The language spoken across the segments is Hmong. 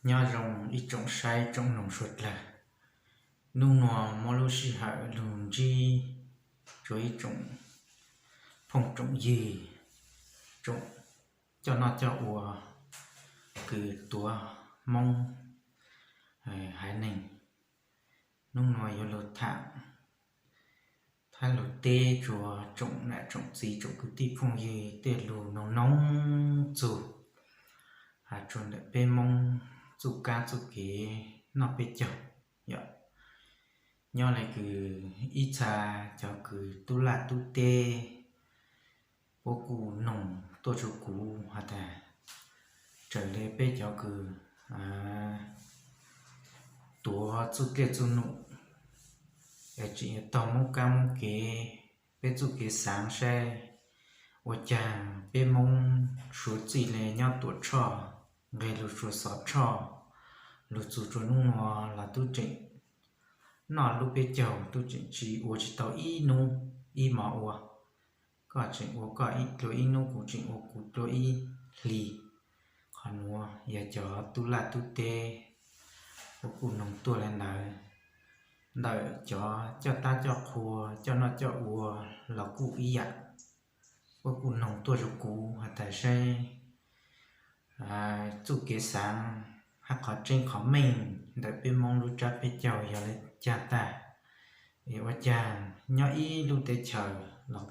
Nyob zoo ib tsoom saib tsoom mloog suav dlawg. Nub nua muab lub sij hawm lug ntsib rua ib tsoom phooj tsoom ywg, tsoom coj noj coj ua, kws tuav Moob haiv neeg. Nub nua yuav lug tham thab lug teb rua tsoom nam tsoom txiv tsoom kwv tij phooj ywg tej lug noog noog txug has rua ntawm peb Moob txuj kab txuj kev noj peb caug. Yog nyob le kws ib txha cov kws tub laj tub teb puab kuj noog tuaj rua kuv has tas, raws le peb cov kws tuav txuj dlej txuj num es tseem yuav taug Moob kab Moob kev, peb txuj kev xaav saib ua caag peb Moob suav txij le nyob Tuam Tshoj, nqeg lug rua Xov Tshoj, lug txug rua nub nua los tub tseem noj lub peb caug, tub tseem tsi ua tsi tau ib nub ib mov ua. Koj tseem ua koj dlua ib nub, kuv tseem ua kuv dlua ib hli. Qhov nuav yog cov tub laj tub teb puab kuj noog tuaj le ntawd. Ntawm cov coj tab coj qhua coj noj coj ua los kuj ib yam, puab kuj noog tuaj rua kuv has tas saib txuj kev xaav hab qhov tseeb qhov meej ntawm peb Moob lub tsab peb caug yog le caag tag. Es ua caag nyob ib lub teb chaws los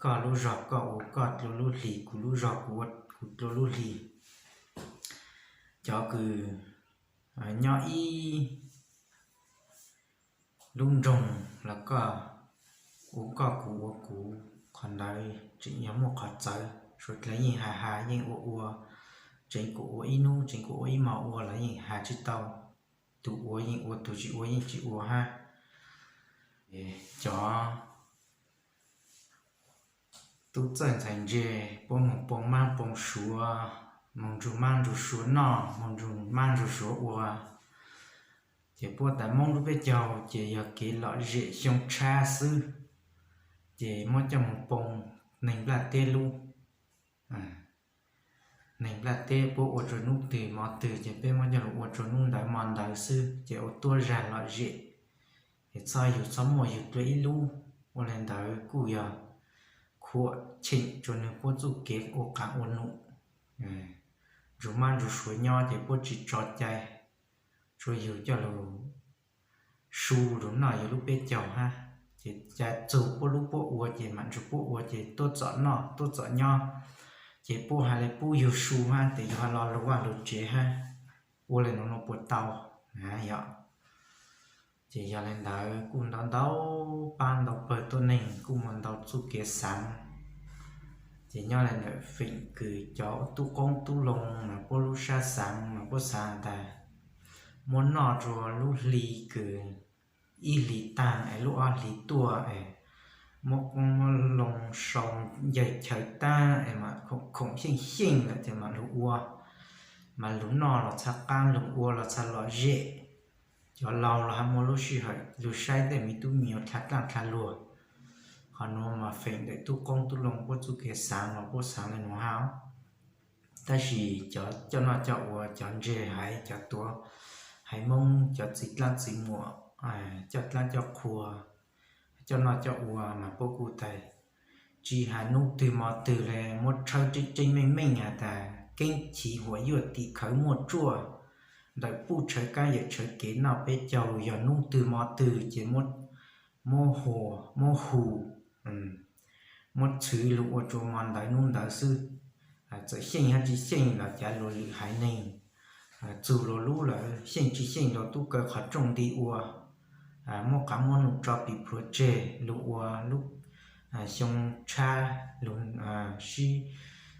koj lub zog koj ua koj dlua lub hli, kuv lub zog kuv ua kuv dlua lub hli. Cov kws nyob ib lub nroog los koj ua koj kuv ua kuv, qhov ntawd tseem yog muaj qhov txawv. Suav dlawg yeej has has yeej ua ua, tseev kuas ua ib nub tseev kuas ua ib mov ua los yeej has tsi tau. Tug ua yeej ua, tug tsi ua yeej tsi ua hab. Cov tub txawj ntxhais ntse, puab moog poo mab poo suav, moog nrug mab nrug suav noj, moog nrug mab nrug suav ua, ces puab tas Moob lub peb caug ces yog kev lom zem xyoo tshab xwb, ces muab coj moog poo neeg nplaj teb lub. Neeg nplaj teb puab ua rua nub twg mov twg ces peb muab coj lug ua rua nub ntawd mov ntawd xwb, ces ua tuab zag lom zem, es txhob yug txhob muaj yug dlua ib lub. Ua le ntawd kuj yog khuam cheem rua nwg puab txuj kev ua qaav ua num. Nrug mab nrug suav nyob ces puab tsi tso cai, tsuas yug coj lug su lug noj yug lub peb caug hab, ces ca txug puab lub puab ua ces mam nrug puab ua ces tuab txom noj tuab txom nyob, ces puab has le pub yug su hab tes yug has lo lug vaj lug tsev hab. Ua le nuav no puas tau? Yog. Ces yog le ntawd kuj ntau ntau pab ntau pawg tuab neeg kuj muaj ntau txuj kev xaav. Ces nyob le ntawm feem kws cov tub qoob tub loo mas puab lub sab xaav mas puab xaav tas muab noj rua lub hli kws ib hlis taag es lub ob hlis tuaj es muab qoob muab loo sau ncaig chaw taag es mas khoom xyeej xyeej lawm ces mam lug ua, mas lug noj los txhaj qaab lug ua los txhaj lom zem. Cov laug los hab muaj lub sij hawm lug saib tej me tub me nyuam dlha dlaaj dlha luag. Qhov nuav mas feem ntawm tub qoob tub loo puab txuj kev xaav los puab xaav le nuav hab. Tab sis cov coj noj coj ua, cov ntse haiv, cov tuav haiv Moob, cov txiv dlaab txiv muam, coj dlaab coj qhua, coj noj coj ua mas puab kuj tas tsi has nub twg mo twg le, muab tshawb tseeb tseeb meej meej has tas keeb chiv huam yuaj tim khawv muaj tsuaj ntawm puj tshawv kaab yawm tshawv kev noj peb caug, yog nub twg mo twg ces muab hu, muab hu, muab txhwv lug ua rua mo ntawd nub ntawd xwb. Txawm xyeej hab tsi xyeej los cav luag lwm haiv neeg, txug luag lub lawm xyeej tsi xyeej los tub kaw qhov rooj nti ua, muab qav muab num tso pim plhuav tseg lug ua lub xyoo tshab, lug sib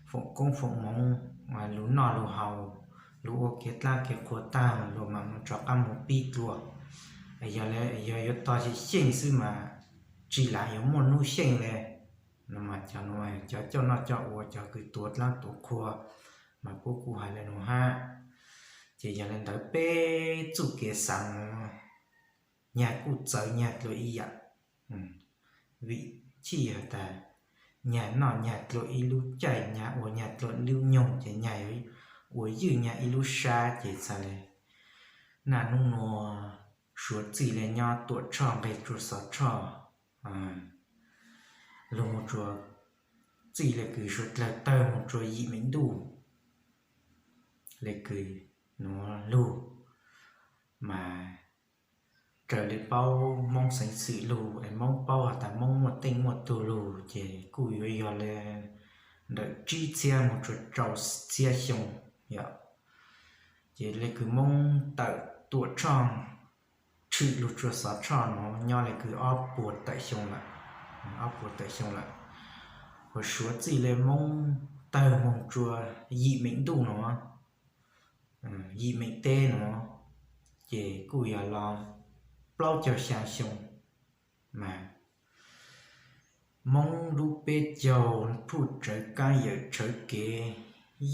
foom koob foom moov, lug noj lug haus, lug ua kev dlaab kev qhua taag luag mam mus rov qaab mus pib dlua. Yog le yog yuav tog xyeej xwb mas tsi lam yuav muaj nub xyeej le. Cov nuav cov coj noj coj ua, cov kws tuav dlaab tuav qhua mas puab kuj has le nuav hab. Ces yog le ntawd peb txuj kev xaav nyag kuj txawv nyag dlua ib yam. Vim chij has tas nyag noj nyag dlua ib lub caij, nyag ua nyag dlua ib lub nyoog ces nyag yuav ua ywj nyag ib lub sab ces txhais le naj nub nua Suav txij le nyob Tuam Tshoj nqeg tsua Xov Tshoj, lug mus tsua txij le kws Suav dlawg tawg mus tsua Yim Meem Ntuj le kws nuav lug mas raws le paub Moob xeev xwm lug es Moob paub has tas Moob muaj teej muaj tug lug ces kuj yuav yog le ntawm tsib txhiab mus tsua rau txhiab xyoo yom. Ces le kws Moob tawm Tuam Tshoj tshwm lug tsua Xov Tshoj nuav nyob le kws ob puas tawm xyoo lawm, ob puas tawm xyoo lawm. Hos Suav txij le Moob tawg moog tsua Yim Meem Ntuj nuav, Yim Meem teb nuav, ces kuj yog los plaub caug xyaa xyoo mas Moob lub peb caug phuj tsawv kaab yawm tshawv kev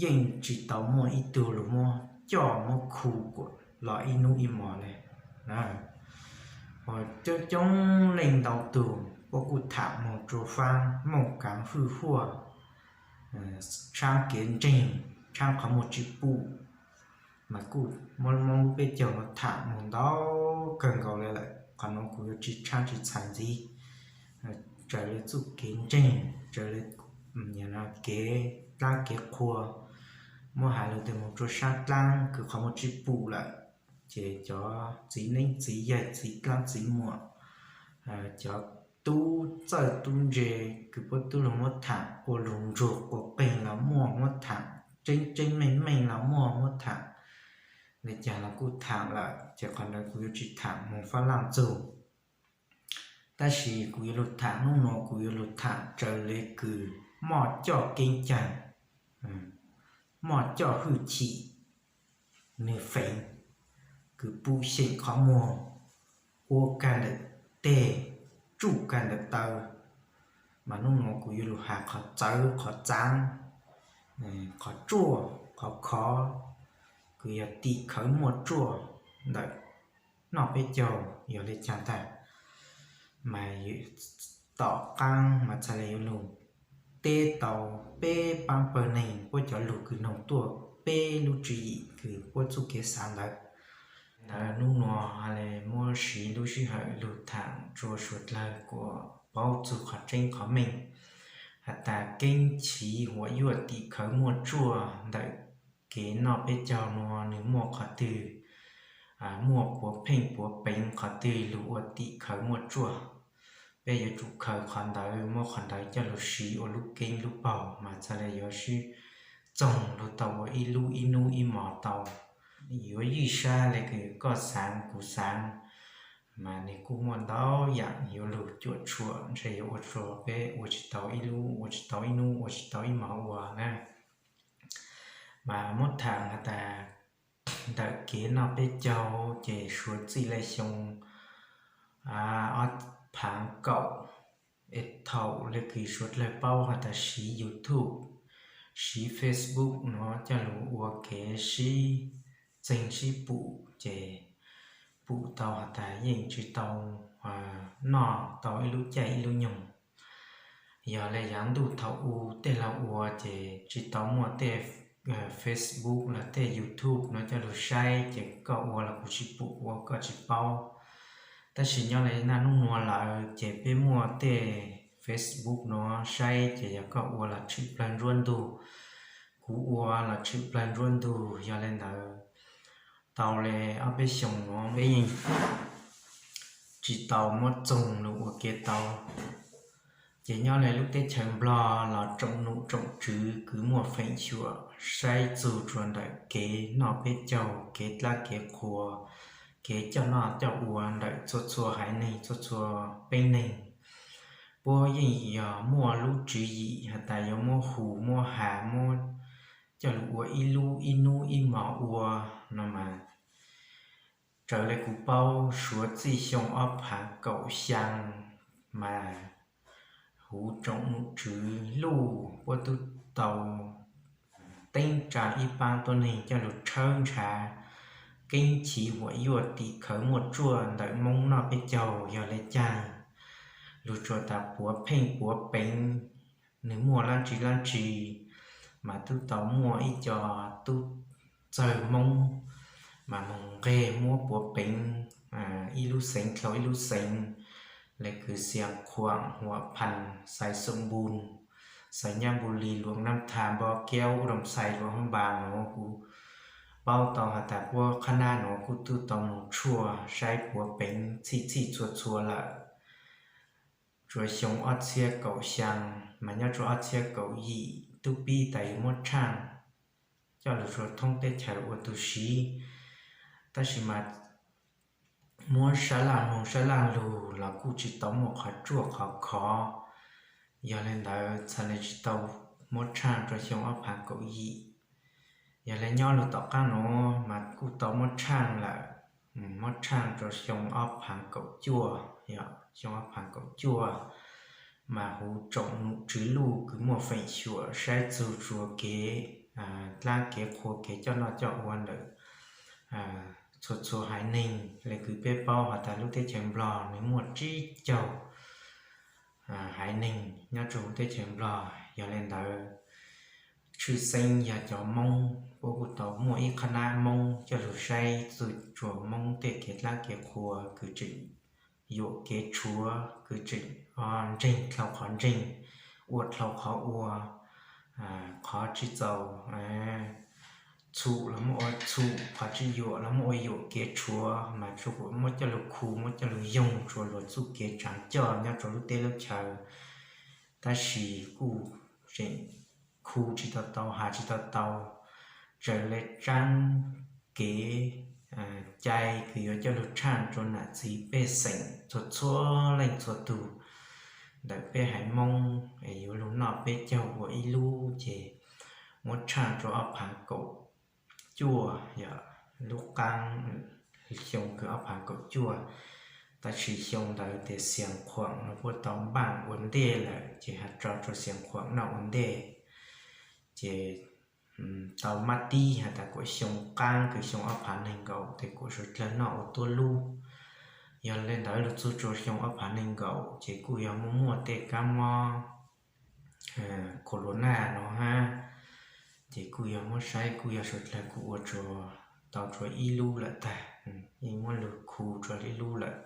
yeej tsis tau muaj ib tug lug muab coj muab khu kuam los ib nub ib mos le. Hos coob coob leej ntau tug puab kuj tham moog tsua faab mooj kaav hwj huaj, tshaab kev ntseeg, tshaab qhov muag tsis pum, mas kuj muab Moob lub peb caug nuav tham moog ntau kawg nkaus le lawm. Qhov nuav kuv yuav tsis tshaab tsis txhais ntxiv, raws le txuj kev ntseeg, raws le kev dlaab kev qhua, muab has lug teg moog tsua saab dlaab kws qhov muag tsis pum lawm, ces cov txiv neeb txiv yaig txiv dlaab txiv muam, cov tub txawj tub ntse kws puab tub lug muab tham, quas lug ntsuag quas qeeg los muaj muab tham, tseeb tseeb meej meej los muaj muab tham, le caag los kuj tham lawm, ces qhov ntawd kuv yuav tsis tham moog fab laaj txug. Tab sis kuv yuav lug tham nub nua, kuv yuav lug tham raws le kws Moj Coj Keeb Caag, Moj Coj Hwj Chim, nwg feem kws pum xyeem qhov muag, ua kag ntawm teg, tsuj kag ntawm taw, mas nub nua kuv yuav lug has qhov txawv qhov txaav, qhov tsuaj qhov khov, kws yog tim khawv muaj tsuaj ntawm noj peb caug yog le caag tag. Mas tom qaab mas txhad le yuav lug teb tau peb paab pawg neeg puab cov lug kws noog tuaj peb lub tswv yim kws puab txuj kev xaav ntawd. Ntawd nub nua ha le muab siv lub sij hawm lug tham tsua suav dlawg kuas paub txug qhov tseeb qhov meej has tas keeb chiv huam yuaj tim khawv muaj tsuaj ntawm kev noj peb caug nua nwg muaj qhov twg, muaj puav pheej puav peev qhov twg lug ua tim khawv muaj tsuaj. Peb yuav tsum khaws qhov ntawd, muab qhov ntawd coj lug siv ua lub keeb lub paug mas txhad le yuav sib txoog lug tau ua ib lub ib nub ib mos tau. Yuav ywj sab le kws koj xaav kuv xaav, mas nwg kuj muaj ntau yaam yuav lug cuam tshuam ntshe yuav ua rua peb ua tsis tau ib lub, ua tsis tau ib nub, ua tsis tau ib mos ua na. Mas muab tham has tas ntawm kev noj peb caug ces suav txij le xyoo ob phaav kaum, es thaum le kws suav dlawg paub has tas siv YouTube, siv Facebook nuav coj lug ua kev sib txeeg sib pum ces pum tau has tas yeej tsis tau noj tau ib lub caij ib lub nyoog. Yog le yaav ntuj thaum u tej laug ua ces tsis tau muaj tej Facebook los tej YouTube no coj lug saib ces koj ua los kuv tsis pum, ua koj tsis paub. Tab sis nyob le naj nub nua lawm ces peb muaj tej Facebook nuav saib ces yog koj ua los tshwm plawg nruab ntug, kuv ua los tshwm plawg nruab ntug. Yog le ntawd tau le ob peb xyoos nuav peb yeej tsis tau muab txoog lug ua ke tau. Ces nyob le lub teb chaws Nplog los tsoom num tsoom tswv kws muaj feem xyuam saib txug rua ntawm kev noj peb caug, kev dlaab kev qhua, kev coj noj coj ua ntawm txhua txhua haiv neeg txhua txhua peeb neeg, puab yeej yog muaj lub tswv yim has tas yuav muab hu muab has muab coj lug ua ib lub ib nub ib mos ua no mas raws le kuv paub suav txij xyoo ob phaav kaum xyaa mas huv tsoom num tswv luj puab tub tau teeb tsa ib paab tuab neeg coj lug tshawb ntshav keeb chiv huam yuaj tim khawv muaj tsuaj ntawm Moob noj peb caug yog le caag. Lug tsuas tas puav pheej puav peev, nwg muaj dlaab tsi dlaab tsi, mas tub tau muaj ib co tub txawg Hmoob mas moog nqeg muab puav peev ib lub xeev dlhau ib lub xeev, le kws Xias Khuam, Huam Phan, Xais Xoom Npun, Xais Nyab Npum Lis, Luam Nab Tha, Npov Kiab, Ub Doo Xais, Luam Hab Npas nuav kuv paub tau has tas puab qhab nab nuav kuj tub tau moog tshuaj saib puav peev txhij txhij txhua txhua lawm. Tsuas xyoo ob txhiab kaum xyaa mas nyob rua ob txhiab kaum yim tub pib tas yuav muab tshaaj coj lug rua thoob teb chaws ua tu siv, tab sis mas muab sab laj moog sab laj lug los kuj tsis tau muaj qhov tsuaj qhov khov. Yog le ntawd txhad le tsis tau muab tshaaj rua xyoo ob phaav kaum yim. Yog le nyob lug tom qaab nuav mas kuj tau muab tshaaj lawm, muab tshaaj rua xyoo ob phaav kaum cuaj, xyoo ob phaav kaum cuaj mas huv tsoom nom tswv luj kws muaj feem xyuam saib txug rua kev dlaab kev qhua kev coj noj coj ua ntawm txhua txhua haiv neeg le kws peb paub has tas lub teb chaws Nplog nwg muaj tsib caug haiv neeg nyob rua huv teb chaws Nplog. Yog le ntawd tshwj xeeb yog cov Moob, puab kuj tau muaj ib qhab nab Moob coj lug saib txug rua Moob tej kev dlaab kev qhua kws tseem yuam kev tshuav, kws tseem ntseeg dlhau qhov ntseeg, ua dlhau qhov ua, qhov tsis txaus txhum los muab ua txhum, qhov tsis yuam los muab ua yuam kev tshuav mas tsuas muab coj lug khu muab coj lug yoog rua luag txuj kev tsaav coj nyob rua lub teb lub chaw. Tab sis kuj tseem khu tsis tau tau has tsis tau tau, txawm le tsaab kev cai kws yuav coj lug tshaaj rua nam txiv pej xeem txhua txhua leej txhua tug ntawm peb haiv Moob es yuav lug noj peb caug ua ib lub ces muab tshaaj rua ob phaav kaum cuaj, yog lub qaab xyoo kws ob phaav kaum cuaj. Tab sis xyoo ntawd tes Xias Khuam no puab tau npaaj ua ntej lawm ces has tso rua Xias Khuam noj ua ntej, ces tau mab tib has tas kuam xyoo qaab kws xyoo ob phaav nees nkaum tes kuam suav dlawg noj ua tuab lub. Yog le ntawd lug txug rua xyoo ob phaav nees nkaum ces kuj yog muaj muaj tej kaab mob corona no hab, ces kuj yog muab saib kuj yog suav dlawg kuj ua tau rua ib lub lawm tag, yeej muab lug khu rua ib lub lawm.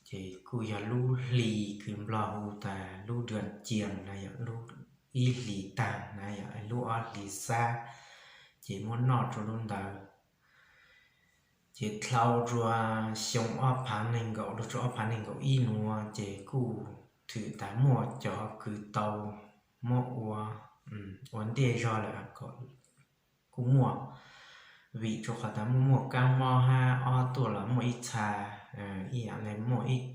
Ces kuj yog lub hli kws Nplog hu tas lub dua cias na, yog lub ib hlis taag na, yog lub ob hlis xab, ces muab noj rua lub ntawd. Ces dlhau rua xyoo ob phaav nees nkaum lug rua ob phaav nees nkaum ib nuav ces kuj thwm tas muaj cov kws tau muab ua, ua ntej zog lawm kuj muaj, vim rua qhov tas muaj muaj kaab mob hab ob tuaj los muaj ib txha, ib yaam le muaj ib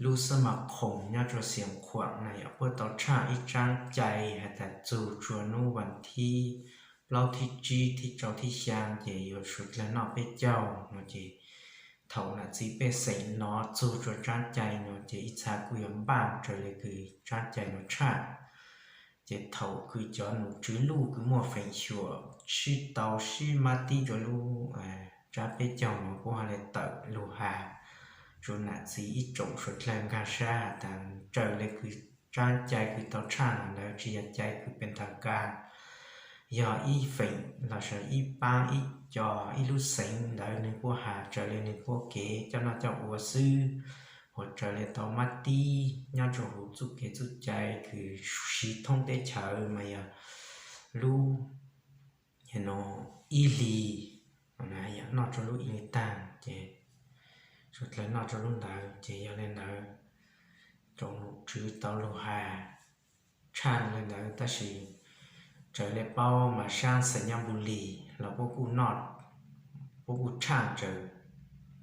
lub xab mas khoom nyob rua Xias Khuam na yog puab tau tshaaj ib tsaab cai has tas txug rua nub vas thib plaub thib tsib thib rau thib xyaa ces yuav suav dlawg noj peb caug no ces thaum nam txiv pej xeem nov txug rua tsaab cai no ces ib txha kuj yog npaaj raws le kws tsaab cai no tshaaj. Ces thaum kws cov nom tswv luj kws muaj feem xyuam sib tau sib mab tib rua lub tsaab peb caug no puab ha le tawm lug has rua nam txiv ib tsoom suav dlawg nkaag sab has tas raws le kws tsaab cai kws tau tshaaj los ntawd tsis yog cai kws pes thaag kas, yog ib feem los sis ib paab ib co ib lub xeev ntawd nwg puab has raws le nwg puab kev coj noj coj ua xwb, ua raws le tau mab tib nyob rua huv txuj kev txuj cai kws siv thoob teb chaws mas yog lub ib hlis, yog noj rua lub ib hlis taag ces suav dlawg noj rua lub ntawd ces yog le ntawd tsoom nom tswv tau lug has tshaaj le ntawd tab sis raws le paub mas saab Xais Nyab Npum Lis los puab kuj noj, puab kuj tshaaj raws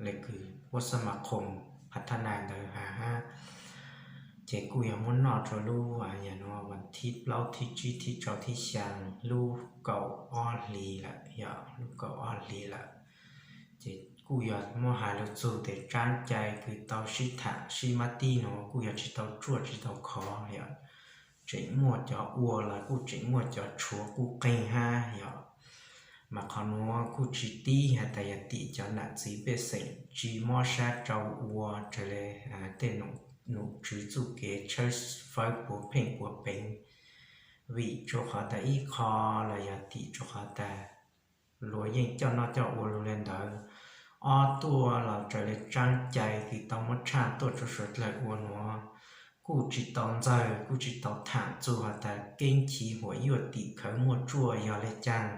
le kws puab xab mas khoom phav thab nais ntawd has hab, ces kuj yog muab noj rua lub yog no vas thib plaub thib tsib thib rau thib xyaa lub kaum ob hlis lawm, yog lub kaum ob hlis lawm. Ces kuj yog muab has lug txug tes tsaab cai kws tau sib thaam sib mab tib no kuj yog tsis tau tsuaj tsis tau khov, yog tseem muaj cov ua los kuj tseem muaj cov tshuav kuj qeeg hab yog. Mas qhov nuav kuj tsis tib has tas yog tim cov nam txiv pej xeem tsis mob sab rau ua raws le tej nom tswv txuj kev tshawb fawb puav pheej puav peev, vim rua qhov tas ib qho los yog tim rua qhov tas luag yeej coj noj coj ua lug le ntawd. Ob tuaj los raws le tsaab cai kws tau muab tshaj tuaj rua suav dlawg ua nuav, kuj tsis tau ntxawg kuj tsis tau tham txug has tas keeb chiv huam yuaj tim khawv muaj tsuaj yog le caag,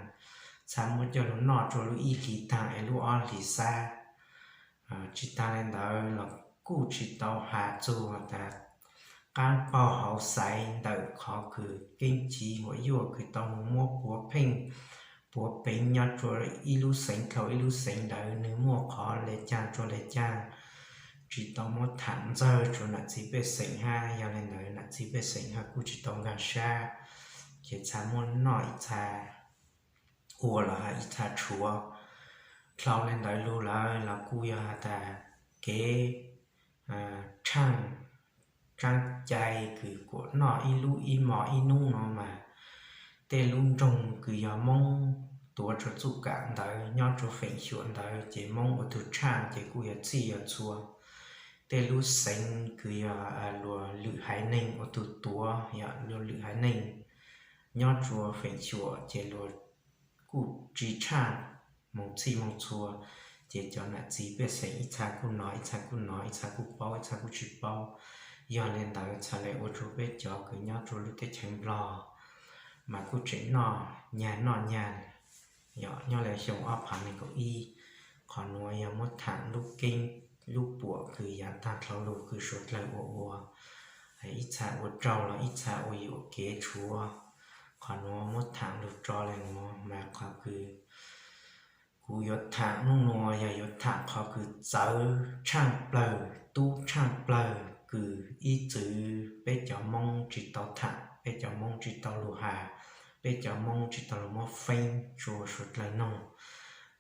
txhad muab coj lug noj rua lub ib hlis taag es lub ob hlis xab. Tsis taag le ntawd los kuj tsis tau has txug has tas qaab paug hauv xaiv ntawm qhov kws keeb chiv huam yuaj kws tau moog muab puav pheej puav peev nyob rua ib lub xeev dlhau ib lub xeev ntawd nwg muaj qhov le caag rua le caag, tsis tau muab tham ntxawg rua nam txiv pej xeem hab yog le ntawd nam txiv pej xeem hab kuj tsis tau nkaag sab, ces txhad muab noj ib txha ua los hab ib txha tshuav. Dlhau le ntawd lug lawm los kuj yog has tas kev tshaaj tsaab cai kws kuam noj ib lub ib mos ib nub nuav mas tej lub nroog kws yog Moob tuav rua txuj kam ntawd nyob rua feem xyuam ntawd ces Moob ua tug tshaaj ces kuj yog txhij yog txhua. Tej lub xeev kws yog luag lwm haiv neeg ua tug tuav, yog luag lwm haiv neeg nyob rua feem xyuam ces luag kuj tsi tshaaj moog txhij moog txhua, ces cov nam txiv pej xeem ib txha kuj nov ib txha kuj nov ib txha kuj paub ib txha kuj tsi paub. Yog le ntawd txhad le ua rua peb cov kws nyob rua lub teb chaws Nplog mas kuj tseem noj nyag noj nyag yom nyob le xyoo ob phav nees nkaum ib. Qhov nuav yog muab tham lub keeb lub puam kws yaav taag dlhau lug kws suav dlawg ua ua, ib txha ua raug los ib txha ua yuam kev tshuav. Qhov nuav muab tham lug tso le nuav mas qhov kws kuv yuav tham nub nuav yog yuav tham qhov kws txawv tshaaj plawg tub tshaaj plawg kws ib txwv peb cov Moob tsi tau tham, peb cov Moob tsi tau lug has, peb cov Moob tsi tau lug muab feeb rua suav dlawg noog.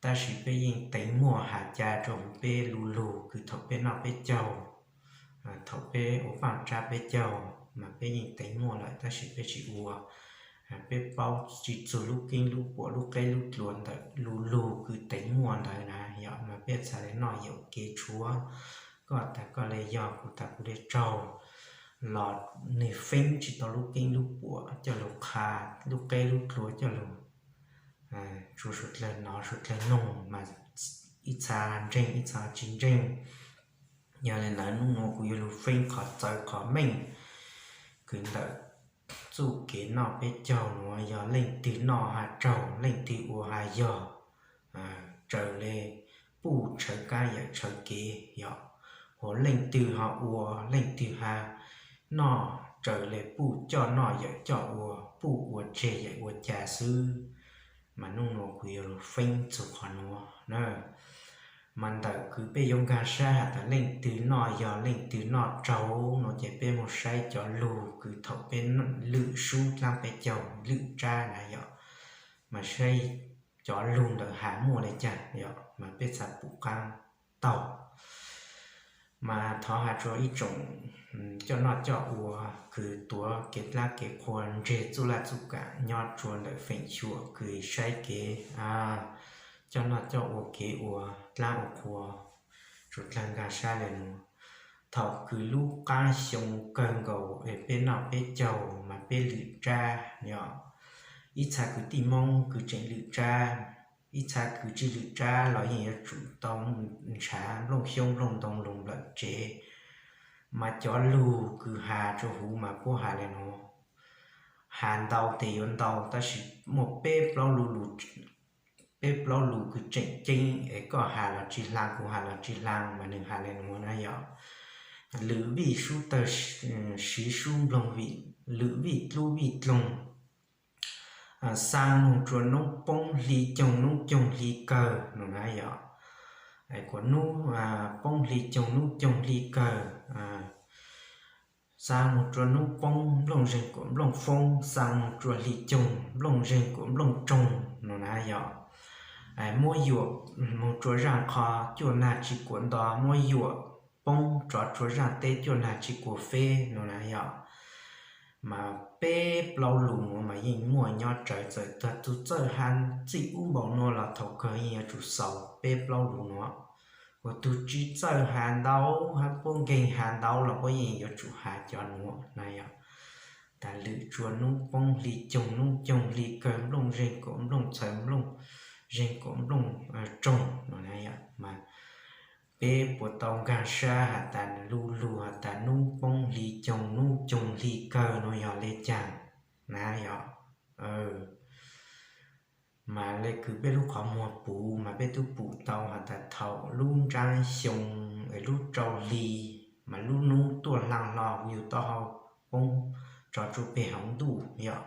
Tab sis peb yeej teev muaj has ca rua huv peb lu lug kws thaum peb noj peb caug, thaum peb ua paaj tsab peb caug mas peb yeej teev muaj lawm tab sis peb tsi ua. Peb paub tsi txug lub keeb lub puam lub qeb lub dlua ntawm lu lug kws teev muaj ntawd na yom mas peb txhad le noj yuam kev tshuav. Koj tas koj le yog kuv tas kuv le raug los nwg feeb tsi tau lub keeb lub puam coj lug qha lub qeb lub dlua coj lug tsua suav dlawg nov suav dlawg noog mas ib txha ntseeg ib txha tsi ntseeg. Yog le ntawd nub nuav kuv yuav lug feeb qhov txawv qhov meej kws ntawm txuj kev noj peb caug nuav yog leej twg noj has raug leej twg ua has yog, raws le puj tshawv kaab yawm tshawv kev yom, hos leej twg ho ua leej twg has noj raws le puj coj noj yawm coj ua puj ua tseg yawm ua ca xwb. Mas nub nuav kuv yuav lug feeb txug qhov nuav na. Mas ntawm kws peb yuav nkaag sab has tas leej twg noj yog leej twg noj raug nuav ces peb moog saib cov lug kws thaum peb lwm sub dlaab peb caug lwm tsab na yom, mas saib cov lug ntawd has muaj le caag yom mas peb txhad pum qaab taug. Mas thov has rua ib tsoom coj noj coj ua kws tuav kev dlaab kev qhua ntseg txuj laj txuj kaam nyob rua ntawm feem xyuam kws saib kev coj noj coj ua kev ua dlaab ua qhua suav dlawg nkaag sab le nuav. Thaum kws lub qaab xyoo kawg nkaus es peb noj peb caug mas peb lwm tsab yom. Ib txha kwv tij Moob kws tseem lwm tsab, ib txha kws tsi lwm tsab los yeej yuav tsum tau nrhav nplooj xyoob nplooj ntoo lug nplawm tsev. Mas cov lug kws has rua huv mas puab has le nuav, has ntau tes yuav ntau tab sis muaj peb plaub lu lug, peb plaub lug kws tseem ceeb es koj has los tsi hla kuv has los tsi hla mas nwg has le nuav na yom. Lwm vij sub tawg siv sub nploog vij, lwm vij dlub vij dloog, xaa moog rua noob poob hli coog noob coog hli kawg no na yom. Kuas noob poob hli coog noob coog hli kawg, xaa moog rua noob poob nplooj zeeg kuas nplooj foob, xaa moog rua hli coog nplooj zeeg kuas nplooj roog no na yom. Muab yuam moog rua zaaj qho cuaj nag tsi kuas nto, muab yuam poob rov rua zaaj teb cuaj nag tsi kuas feb no na yom. Mas peb plaub lug nuav mas yeej muaj nyob rawv, txawm tug txawj has txij ub npaum nuav los thaum kawg yeej yuav tsum xaus peb plaub lug nuav. Kuas tug tsi txawj has ntau hab puab nkeeg has ntau los puab yeej yuav tsum has cov nuav na yom. Tas lwm rua noob poob hli coog noob coog hli kawg nplooj zeeg kuas nplooj txhawv nplooj zeeg kaum nplooj roog no na yom. Mas peb puas tau nkag sab has tas lu lug has tas nub poob hli coog, nub coog hli kawg no yog le caag na yom? Mas le kws peb lub qhov muag puv mas peb tub pum tau has tas thaum lub nraab xyoo es lub rau hli mas lub nub tuaj hlaag hlo yug taub hau poob tso tsua peg hauv ntuj yom.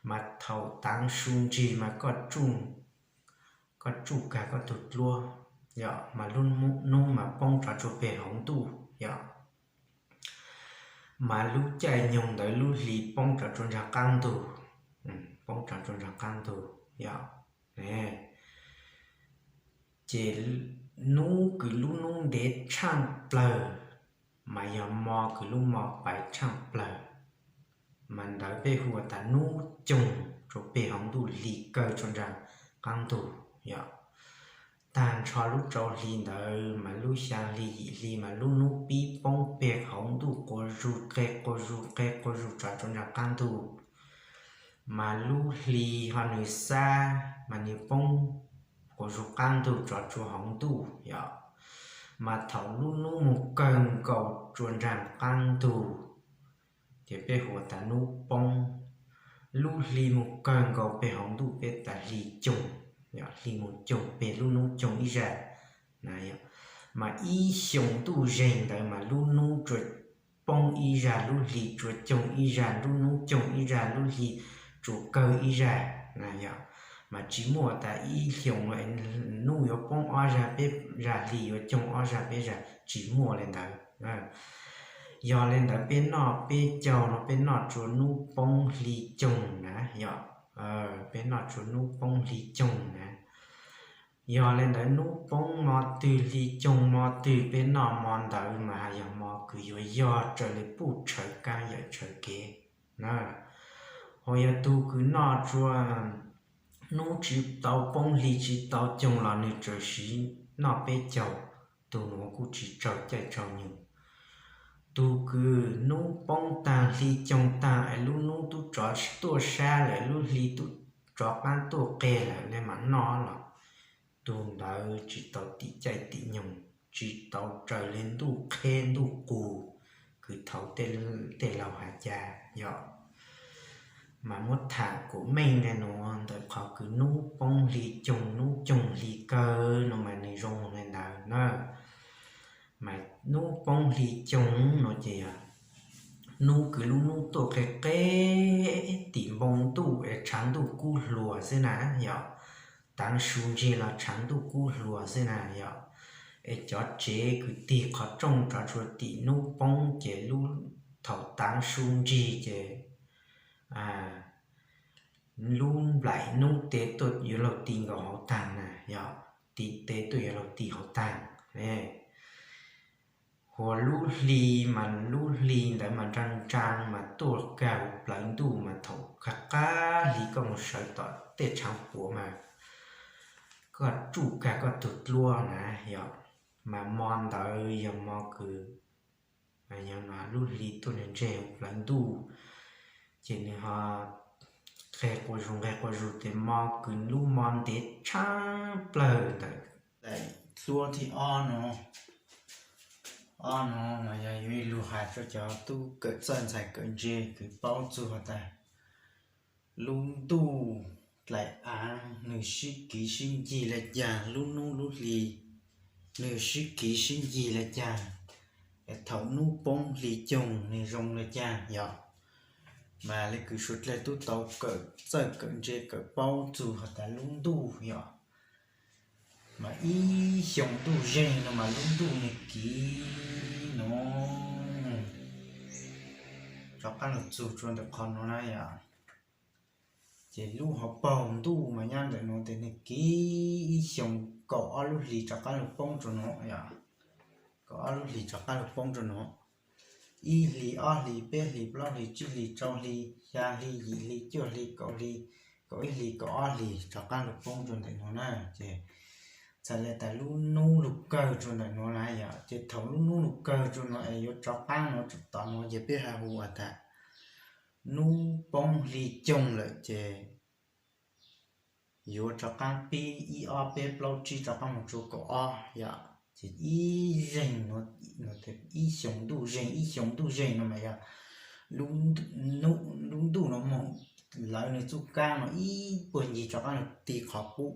Mas thaum taav su ntsig mas koj tsuj kag koj tug dluab yom, mas lub nub mas poob tso tsua peg hauv ntuj yom. Mas lub caij nyoog ntawd lub hli poob tso tsua nraag qaab ntug, poob tso tsua nraag qaab ntug yom. Ces nub kws lub nub ntev tshaaj plawg mas yog mo kws lub mo pais tshaaj plawg, mas ntawd peb hu tas nub coog tsua peg hauv ntuj, hli kawg tsua nraag qaab ntug yom. Taag nrho lub rau hli ntawd mas lub xyaa hli yim hli mas lub nub pib poob peg hauv ntuj quas zug qeg quas zug qeg quas zug tso tsua nraag qaab ntug. Mas lub hli ho nwg xab mas nwg poob quas zug qaab ntug tso tsua hauv ntuj yom. Mas thaum lub nub moog kawg nkaus tsua nraag qaab ntug ces peb hu tas nub poob. Lub hli moog kawg nkaus peg hauv ntuj peb tas hli coog, hli moog coog peg lub nub coog ib zag na. Mas ib xyoos ntuj zeeg ntawd mas lub nub tsua poob ib zag, lub hli tsua coog ib zag, lub nub coog ib zag, lub hli tsua kawg ib zag na yom. Mas tsis muaj tas ib xyoos nub yuav poob ob zag peb zag, hli yuav coog ob zag peb zag, tsis muaj le ntawd. Yog le ntawd peb noj peb caug no peb noj tsua nub poob hli coog na yom. Peb noj tsua nub poob hli coog na. Yog le ntawd nub poob mo twg hli coog mo twg peb noj mo ntawd mas yog mo kws yuav yog raws le puj tshawv kaab yawm tshawv kev na. Ho yog tug kws noj tsua nub tsis tau poob hli tsis tau coog los nwg tsuas siv noj peb caug, tug nuav kuj tsis tsaug caij tsaug nyoog. Tug kws nub poob taag hli coog taag es lub nub tub tsov tuaj sab lawm, lub hli tub tsov qaab tuaj qeg lawm le mam noj los tug ntawd tsis tau tim caij tim nyoog, tsis tau raws le ntuj qheb ntuj qus kws thaud tej laug has cas yom. Mas muab tham kuas meej le nuav ntawm qhov kws nub poob hli coog, nub coog hli kawg no mas nwg zoo le ntawd na. Mas nub poob hli coog no ces yog nub kws lub nub tuaj qeg qeg tim npoo ntuj es tshaav ntuj kub hluas xwb na yom. Taav su ntsig los tshaav ntuj kub hluas xwb na yom. Es cov tsev kws tig qhov rooj rov tsua tim nub poob ces lub, thaum taav su ntsig ces lub nplaim nub tes tuaj yuav luag ti nkaus hauv taag na yom. Ti tes tuaj yuav luag ti hauv taag. Hos lub hli mas lub hli ntawd mas nraa nraa mas tuaj kag huv plawv ntuj mas thaum qab qab hli koj mus sawv tom tej tshaav puam mas koj tsuj kag koj tug dluab na yom. Mas mo ntawd yog mo kws lub hli tuaj ntseg huv plawv ntuj ces nwg ho nqeg quas zug nqeg quas zug tes mo kws lub mo ntev tshaj plawg ntawm daim duab thib ob no, ob no mas yog yuav lug has rua cov tub kawm txawj ntxhais kawm ntse kws paub txug has tas lub ntuj dlaim aav nwg sib kiv sib ncig le caag, lub nub lub hli nwg sib kiv sib ncig le caag, es thaum nub poob hli coog nwg zoo le caag yom. Mas le kws suav dlawg tub tau kawm txawj kawm ntse kawm paub txug has tas lub ntuj yom, mas ib xyoo ntuj zeeg no mas lub ntuj nwg kiv no rov qaab lug txug tsua ntawm qhov nuav na yom. Ces lub hauv paug ntuj mas nyob ntawm nuav tes nwg kiv ib xyoo kaum ob lub hlis rov qaab lug poob rua nuav yom. Kaum ob lub hlis rov qaab lug poob rua nuav. Ib hlis, ob hlis, peb hlis, plaub hlis, tsib hlis, rau hlis, xya hli, yim hlis, cuaj hlis, kaum hlis, kaum ib hlis, kaum ob hlis rov qaab lug poob rua ntawm nuav na. Ces txhais le tas lub nub lug kawg rua ntawm nuav na yom. Ces thaum lub nub lug kawg rua nuav es yuav rov qaab nuav tsum tom nuav ces peb has hu has tas nub poob hli coog lawm ces yuav rov qab pib ib ob peb plaub tsib rov qab mus rau kaum ob yom, ces ib zeeg no, ib xyoos ntuj zeeg, ib xyoos ntuj zeeg no mas yog lub ntuj no moog lawv nws txuj kaab no ib puag ncig rov qab nws ti qhov qub,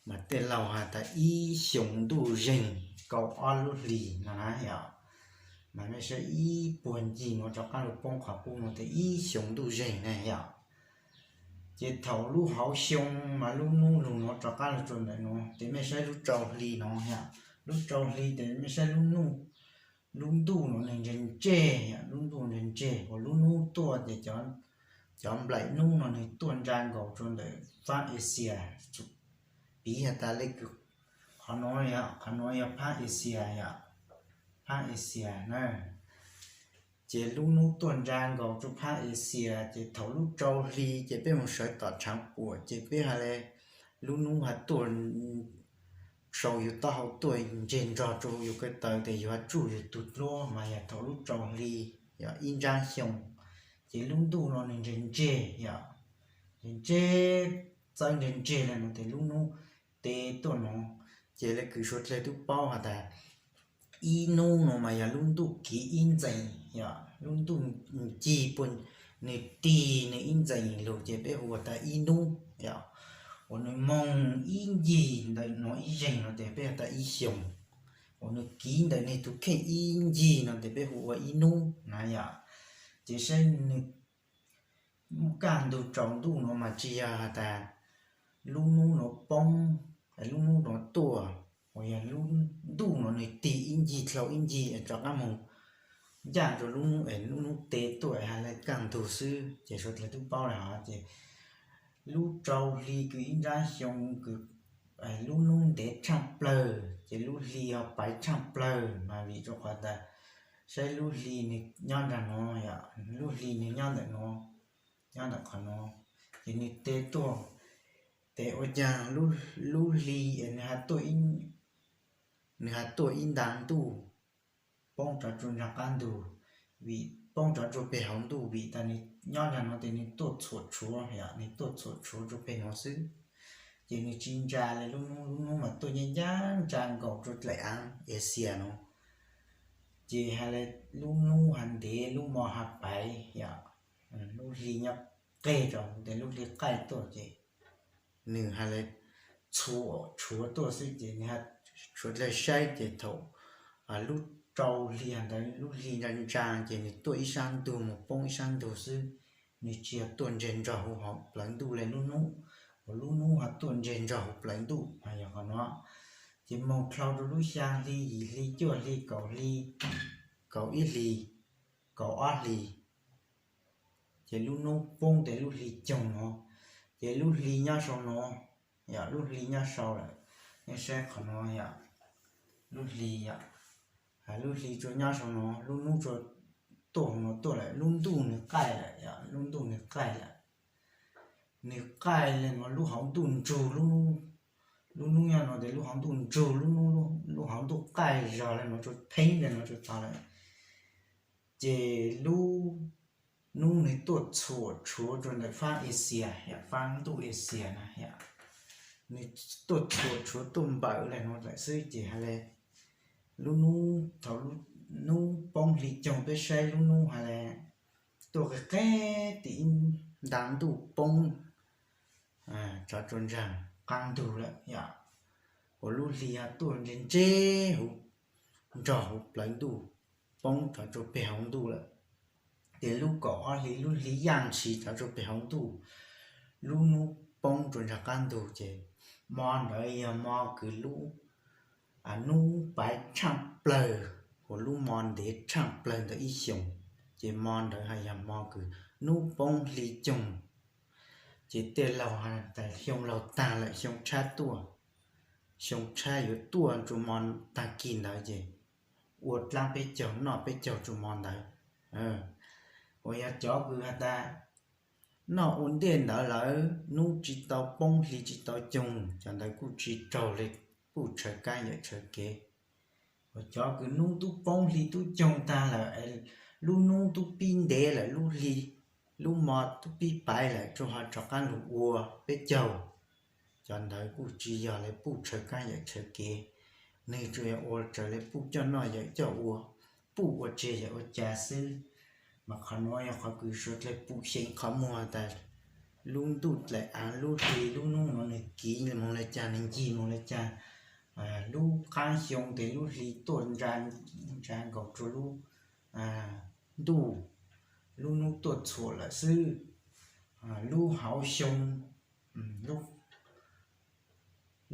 mas tej laug has tas ib xyoos ntuj zeeg kaum ob lub hlis no na yom. Mas mej saib ib puag ncig no rov qab lug poob qhov qub no tes ib xyoos ntuj zeeg na yom. Ces thaum lub hauv xyoo mas lub nub lug no rov qab lug rua ntawm no tes mej saib lub rau hli no yom, lub rau hli tes mej saib lub ntuj no nwg ntseg ntseg yom, lub ntuj ntseg ntseg uas lub nub tuaj ces cov nplaim nub no nwg tuaj ntsa nkaus rua ntawm faab Asia, piv has tas le kws qhov nuav, qhov nuav yog faab Asia yom, faab Asia na. Ces lub nub tuaj ntsa nkaus rua faab Asia ces thaum lub rau hli ces peb moog sawv tom tshaav puam ces peb has le lub nub has tuaj sau yug taub hau tuaj ntseg nrog rua yug ko taw tes yug has tsuj yug tug dluab mas yog thaum lub rau hli yog ib ntsab xyoo. Ces lub ntuj no nwg ntseg ntseg yom, ntseg ntseg txawb ntseg ntseg le no tes lub nub teb tuaj no. Ces le kws suav dlawg tub paub has tas ib nub no mas yog lub ntuj kiv ib ntxees yom, lub ntuj ncig puag nwg tig nwg ib ntxees lug ces peb hu ua tas ib nub yom. Uas nwg moog ib ncig ntawm no ib zeeg no tes peb has tas ib xyoos. Uas nwg kiv ntawm nwg tug kheej ib ncig no tes peb hu ua ib nub na yom. Ces saib nwg kaj ntug tsaus ntuj no mas tsi yog has tas lub nub no poob, lub nub no tuaj, uas yog lub ntuj no nwg tig ib ncig dlhau ib ncig es rov qab moog ncaj rua lub nub es lub nub teb tuaj has le kaj ntug xwb ces suav dlawg tub paub le hov ces lub rau hli kws ib ntsab xyoo kws lub nub ntev tshaaj plawg ces lub hli ho paiv tshaaj plawg mas vim rua qhov tas saib lub hli nwg nyob nraag no yom, lub hli nwg nyob ntawm no, nyob ntawm qhov no, ces nwg teb tuaj, tes ua caag lub hli es nwg has tuaj, nwg has tuaj ib ntaag ntuj poob rov rua nraag qaab ntug, vim poob rov rua peg hauv ntuj vim tas nwg nyob nraag no tes nwg tuaj txhuam tshuav yom, nwg tuaj txhuam tshuav rua peg no xwb. Ces nwg tsi ntsa le lub nub, lub nub mas tuaj ncaaj ncaaj ntsa nkaus rua dlaim aav Asia no. Ces has le lub nub has ntev lub mo has paiv yom, lub hli nyob qeg rau tes lub hli qaij tuaj ces nwg has le txhuam tshuav tuaj xwb ces nwg suav dlawg saib ces thaum lub rau hli has ntawd lub hli ntsa ntsa ces nwg tuaj ib sab ntug moog poob ib sab ntug xwb. Nwg tsi yog tuaj ntseg nrog huv plawv ntuj le lub nub, uas lub nub ho tuaj ntseg nrog huv plawv ntuj mas yog qhov no. Ces moog dlhau rua lub xyaa hli, yim hli, cuaj hli, kaum hli, kaum ib hli, kaum ob hli, ces lub nub poob tes lub hli coog no, ces lub hli nyob sau no, yog lub hli nyob sau lawm, nej saib qhov no yog lub hli yom, lub hli tsuas nyob sau no, lub nub tsuas tuaj hauv no tuaj lawm, lub ntuj nwg qaij lawm yom, lub ntuj nwg qaij lawm. Nwg qaij le nuav lub hauv ntuj ntsug, lub nub nyob no tes lub hauv ntuj ntsug, lub hauv ntuj qaij zog le nuav tsuas pheeb le nuav tsuas tog lawm. Ces lub nub nwg tuaj txhuam tshuav rua ntawm faab Asia, faab ntuj Asia na, nwg tuaj txhuam tshuav tuaj npawm le nuav lawm xwb ces has le lub nub, thaum lub nub poob hli coog peb saib lub nub has le tuaj qe qeb tim ib ntaag ntuj poob rov rua nraag qaab ntug lawm yom. Uas lub hli ho tuaj ntseg ntseg huv, nrog huv plawv ntuj poob rov rua peg hauv ntuj lawm. Ces lub kaum ob hli lub hli yaaj ntshis rov rua peg hauv ntuj, lub nub poob rua nraag qaab ntug ces mo ntawd yog mo kws lub nub paiv tshaaj plawg, uas lub mo ntev tshaaj plawg ntawm ib xyoos. Ces mo ntawd has yog mo kws nub poob hli coog. Ces tej laug has tas xyoo laug taag lawm xyoo tshab tuaj, xyoo tshab yuav tuaj rua mo taag kis ntawd ces ua dlaab peb caug noj peb caug rua mo ntawd. Uas yog cov kws has tas noj ua ntej ntawd lawm, nub tsi tau poob hli tsi tau coog, cov ntawd kuj tsi raug le, kuj tshawv kaab yawm tshawv kev. Uas cov kws nub tub poob hli tub coog taag lawm, lub nub tub pib ntev lawm, lub hli, lub mo tub pib paiv lawm, tsuas ho rov qaab lug ua peb caug. cov ntawd kuj tsis yog li puj tshaw kab yawm tshaw kev, nws tsuas yog ua raws li puj coj noj yawm coj ua, puj ua tseg yawm ua cas xwb. Mas qhov nuav yog qhov kws suav dlawg pum xyeem qhov muag tas lub ntuj dlaim av lub hli lub nub nuav nws kiv moog le caag, nws ncig moog le caag, lub qaab xyoo tes lub hli tuaj ntsa nkaus rua lub ntuj, lub nub tuaj txhuam lawm xwb, lub hauv xyoo,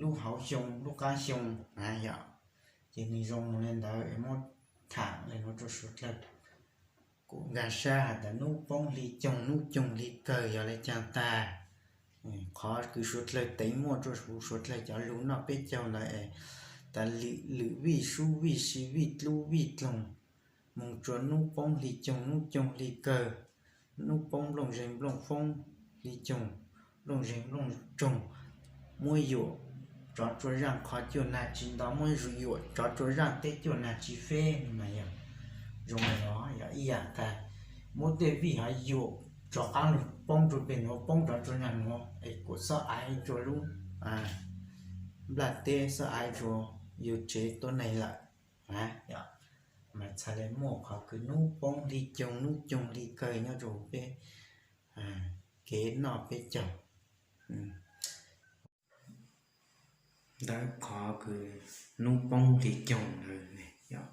lub hauv xyoo lub qaab xyoo na yom. Ces nws zoo moog le ntawd es muab thaam le nuav rua suav dlawg kuj nkag sab has tas nub poob hli coog nub coog hli kawg yog le caag tag. Qhov kws suav dlawg teev muaj rua huv suav dlawg cov lug noj peb caug ntawd es tas lwm vij sub vij si vij dlub vij dloog, moog tsua nub poob hli coog nub coog hli kawg, nub poob nplooj zeeg nplooj foob, hli coog nplooj zeeg nplooj tsoog, muab yuam tsov tsua zaaj qhov cuaj nag tsi nto, muab yuam tsov tsua zaaj teb cuaj nag tsi feb mas yog zoo li no yog ib yaam tag. Muab tej vij hov yuam rov qaab lug poob rua peg nuav, poob rov tsua nag nuav es kuas xob aiv tsua lub nplaj teb, xob aiv tsua yug tsev tuab neeg lawm na. Mas txhad le muaj qhov kws nub poob hli coog nub coog hli kawg nyob rua peb kev noj peb caug. Ntawm qhov kws nub poob hli coog ntawd,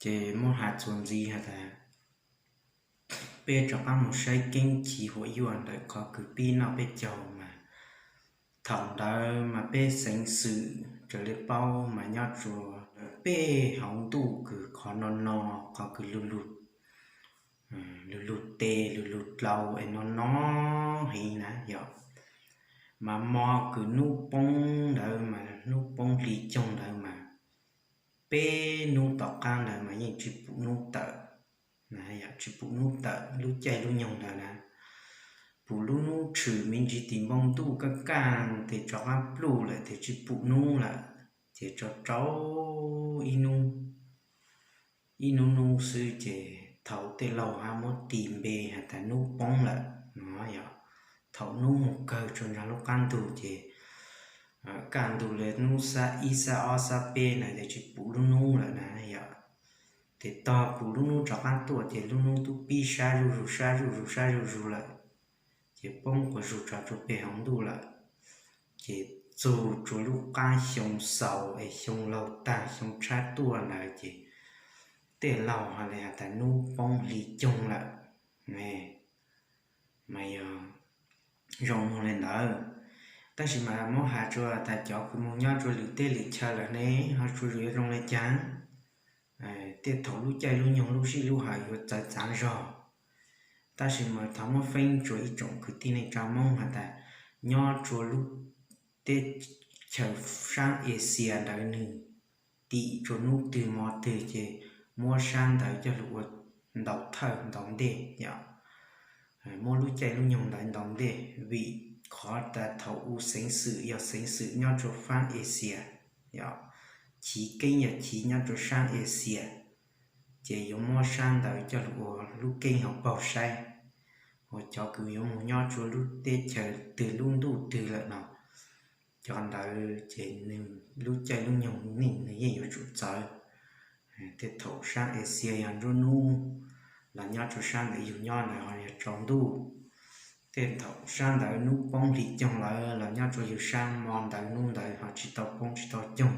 ces muab has txuas ntxiv has tas peb rov qaab moog saib keeb chiv huam yuam ntawm qhov kws pib noj peb caug mas thaum ntawd mas peb xeev xwm raws le paub mas nyob tsua peb hauv ntuj kws qhov no no, qhov kws lug lug tes lug lug dlau es no no heev na yom. Mas mo kws nub poob ntawd mas nub poob hli coog ntawd mas peb nub tom qaab ntawd mas yeej tsi pum nub tawm, tsi pum nub tawm lub caij lub nyoog ntawd na. Pum lub nub tshwm me ntsis tim npoo ntuj kaj kaj tes rov qaab pluj lawm tes tsi pum nub lawm, ces rau rau ib nub, ib nub nub xwb ces thaum tej laug hab muab tis npe has tas nub poob lawm no yog thaum nub moog kawg tsua nraag lub qaab ntug ces kaj ntug le nub xab ib xab ob xab peb na ces tsi pum lub nub lawm na yom. Ces tog pum lub nub rov qaab tuaj ces lub nub tub pib sab zuj zug sab zuj zug sab zuj zug lawm, ces poob quas zug tso tsua peg hauv ntuj lawm. Ces txug tsua lub qaab xyoo xaus es xyoo laug tag xyoo tshab tuaj ntawd ces tej laug ho le has tas nub poob hli coog lawm. Mas yog zoo moog le ntawd, tab sis mas muab has tsua tas cov kws moog nyob tsua lwm teb lwm chaw lawm ne ho tsua yuav zoo le caag. Tej thaum lub caij lub nyoog lub sij lub hawm yuav txawv txaav zog, tab sis mas thov muab feeb tsua ib tsoom kwv tij neej tsa Moob has tas nyob tsua lub teb chaws saab Asia ntawd nwg tim tsua nub twg mo twg ces muab saab ntawd coj lug ua ntaus thawj ntaus ntej yom. Muab lub caij lub nyoog ntawd ntaus ntej vim qhov tas thaum u xeev xwm yog xeev xwm nyob tsua faab Asia, chiv keeb yog chiv nyob tsua saab Asia, ces yuav muab saab ntawd coj lug ua lub keeb hauv paug saib, ua cov kws yuav moog nyob tsua lub teb chaws twg lub ntuj twg lawm no, cov ntawd ces nwg lub caij lub nyoog neej nwg yeej yuav tsum txawv. Tej thaum saab Asia yog nruab nub los nyob tsua saab ntawd yug nyob ntawd ho yog tsaus ntuj. Tej thaum saab ntawd nub poob hli coog lawm los nyob tsua yug saab mo ntawd nub ntawd ho tsi tau poob tsi tau coog.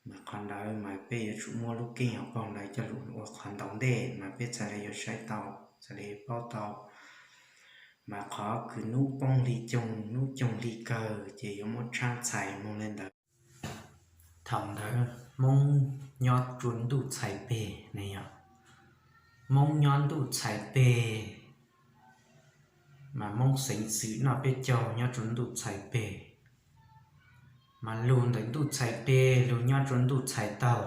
Mas qhov ntawd mas peb yuav tsum muab lub keeb hauv paug ntawd coj lug ua qhov ntaus ntej mas peb txhad le yuav saib tau, txhad le yuav paub tau. Mas qhov kws nub poob hli coog nub coog hli kawg ces yuav muab tshaab txhais moog le ntawd. Thaum ntawd Moob nyob tsua ntuj txhais peg ne yom. Moob nyob ntuj txhais peg, mas Moob xeev xwm noj peb caug nyob tsua ntuj txhais peg, mas lug ntawm ntuj txhais peg lug nyob tsua ntuj txhais taug.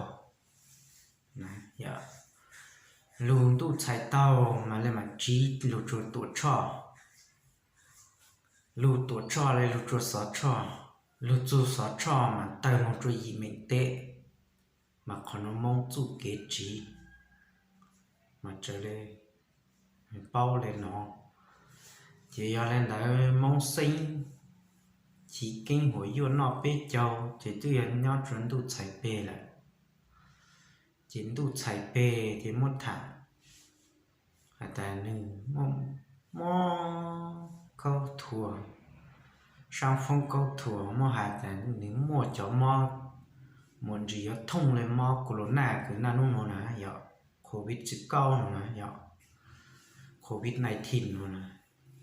Lug ntuj txhais taug mas le mas tsiv lug tsua Tuam Tshoj, lug Tuam Tshoj le lug tsua Xov Tshoj, lug txug Xov Tshoj mas tawg moog tsua Yim Meem teb, mas qhov nuav Moob txuj kev tsiv mas raws le paub le no. Ces yog le ntawd Moob xeeb chiv keeb huam yuaj noj peb caug ces twb yog nyob rua ntuj txhais peg lawm. Ces ntuj txhais peg ces muab tham has tas nwg muaj mob khaub thuas, saab foob khaub thuas, muab has tas nwg muaj cov mob muaj ntsis yuav thooj le mob corona kws naj nub nuav na, yog covid tsib kaub no na, yog covid nineteen no na.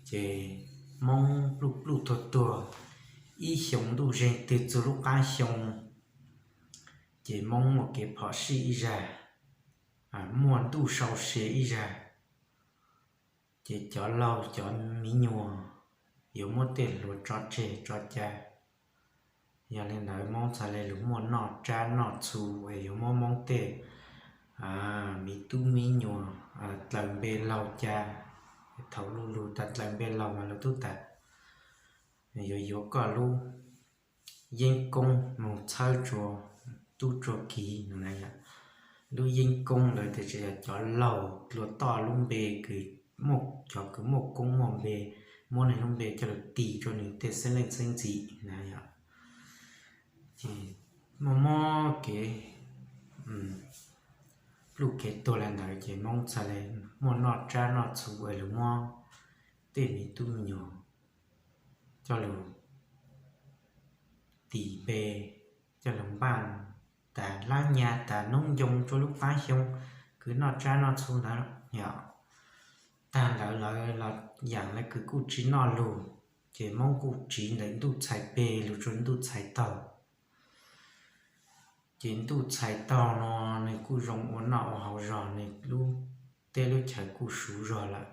Ces Moob pluj pluj tuag tuag ib xyoo ntuj zeeg twg txug lub qaab xyoo, ces Moob muaj kev phom sij ib zag, muaj ntuj sau se ib zag. Ces cov laug cov miv nyuas yuav muab tej hluas tso tseg tso ca. Yog le ntawd Moob txhad le lug muaj noj tsab noj txhu es yuav muab Moob tej miv tub miv nyuas dlaws npe laug ca. Thaum lug lug tas dlaws npe laug mas lawv tub tas yuav yuav koj lub yeeb koob moog txhawb tsua tub tsua kiv no na. Lub yeeb koob ntawd tes tsis yog cov laug dlua toj lub npe kws muaj, cov kws muaj koob muaj npe, muab nwg lub npe coj lug tis rua nwg tej xeeb leej xeeb ntxim na yom. Ces muaj mob kev pluj kev tuag le ntawd ces Moob txhad le muaj noj tsab noj txhu es lug muab tej miv tub miv nyuas coj lug tis npe, coj lug npaaj tas lab nyag tas noob ncoo rua lub qaab xyoo kws noj tsab noj txhu ntawd yom. Tag ntawd lawv los yaam le kws kuj tsi noj lug, ces Moob kuj tsiv ntawm ntuj txhais peg lug tsua ntuj txhais taug. Ces ntuj txhais taug no nwg kuj zoo ua noj ua haus zog, nwg lub teb lub chaw kuj suv zog lawm.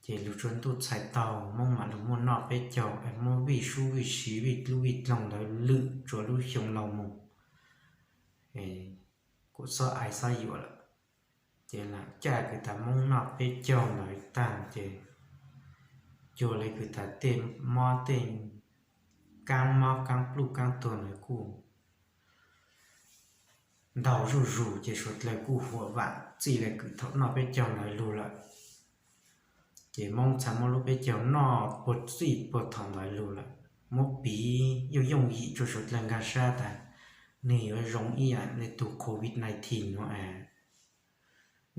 Ces lug tsua ntuj txhais taug Moob mam lug muaj noj peb caug, muab vij sub vij siv vij dlub vij dloog ntawd lwm tsua lub xyoo laug moog, kuj xob ais xob yuam lawm. Ces lam caj kws tas Moob noj peb caug ntawd tag ces cuag le kws tas tej mob tej kaab mob kaab pluj kaab tuag ntawd kuj ntaug zuj zus ces suav dlawg kuj huam vam txij le kws thaum noj peb caug ntawd lug lawm. Ces Moob txhad muab lub peb caug noj puag txij puag thaum ntawd lug lawm. Muab piv yooj yooj yim tsua suav dlawg nkaag sab tas nwg yuav zoo ib yaam le tug covid nineteen nuav.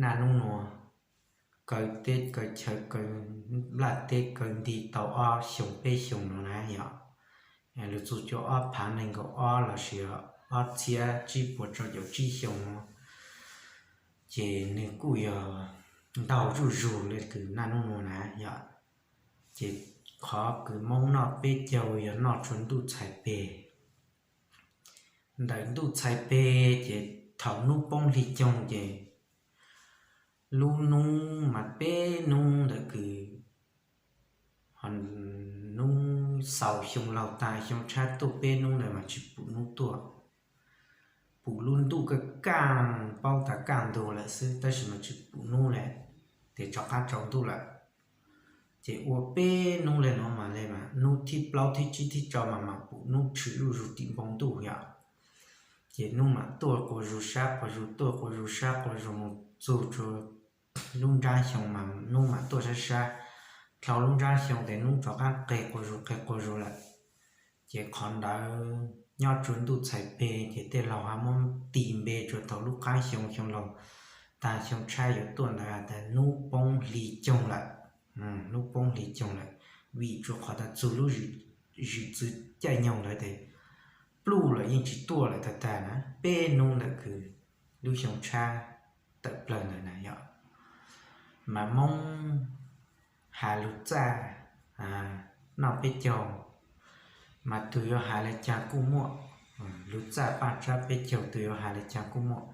Naj nub nuav kaw teb kaw chaw kaw nplaj teb kaw nti tau ob xyoos peb xyoos nuav na yom. Lug txug cuaj ob phaav nees nkaum ob lossis ob txhiab tsib puas rau caum tsib xyoos nuav, ces nwg kuj yog ntaug zuj zus le kws naj nub nuav na yom. Ces qhov kws Moob noj peb caug yog noj tsua ntuj txhais peg. Ntawm ntuj txhais peg ces thaum nub poob hli coog ces lub nub mas peb nub ntawm kws nub xaus xyoo laug tas xyoo tshab tuaj peb nub ntawd mas tsi pum nub tuaj. Pum lub ntuj kaj kaaj paub tas kaj ntug lawm xwb tab sis mas tsi pum nub le, tes rov qab tsaus ntuj lawm. Ces ua peb nub le nuav mas le mas nub thib plaub thib tsib thib rau mas mam pum nub tshwm zuj zus tim npoo ntuj yom. Ces nub mam tuaj quas zus sab quas zus tuaj quas zus sab quas zus mus txug tsua lub nrab xyoo mas nub mam tuaj sab sab. Dlhau lub nrab xyoo tes nub rov qab qeg quas zus qeg quas zus lawm. Ces qhov ntawd nyob tsua ntuj txhais peg ces tej laug ho muab tis npe tsua thaum lub qaab xyoo xyoo laug tas xyoo tshab yuav tuaj ntawd has tas nub poob hli coog lawm. Nub poob hli coog lawm, vim tsua qhov tas txug lub zwm txwv caij nyoog ntawd tes pluj lawm yeej tsis tuaj lawm tag tag na, peb nub ntawm kws lub xyoo tshab tawm plawg ntawd na yom. Mas Moob has lug txaj noj peb caug, mas tug yuav has le caag kuj muaj. Lug txaj paj tsab peb caug tug yuav has le caag kuj muaj,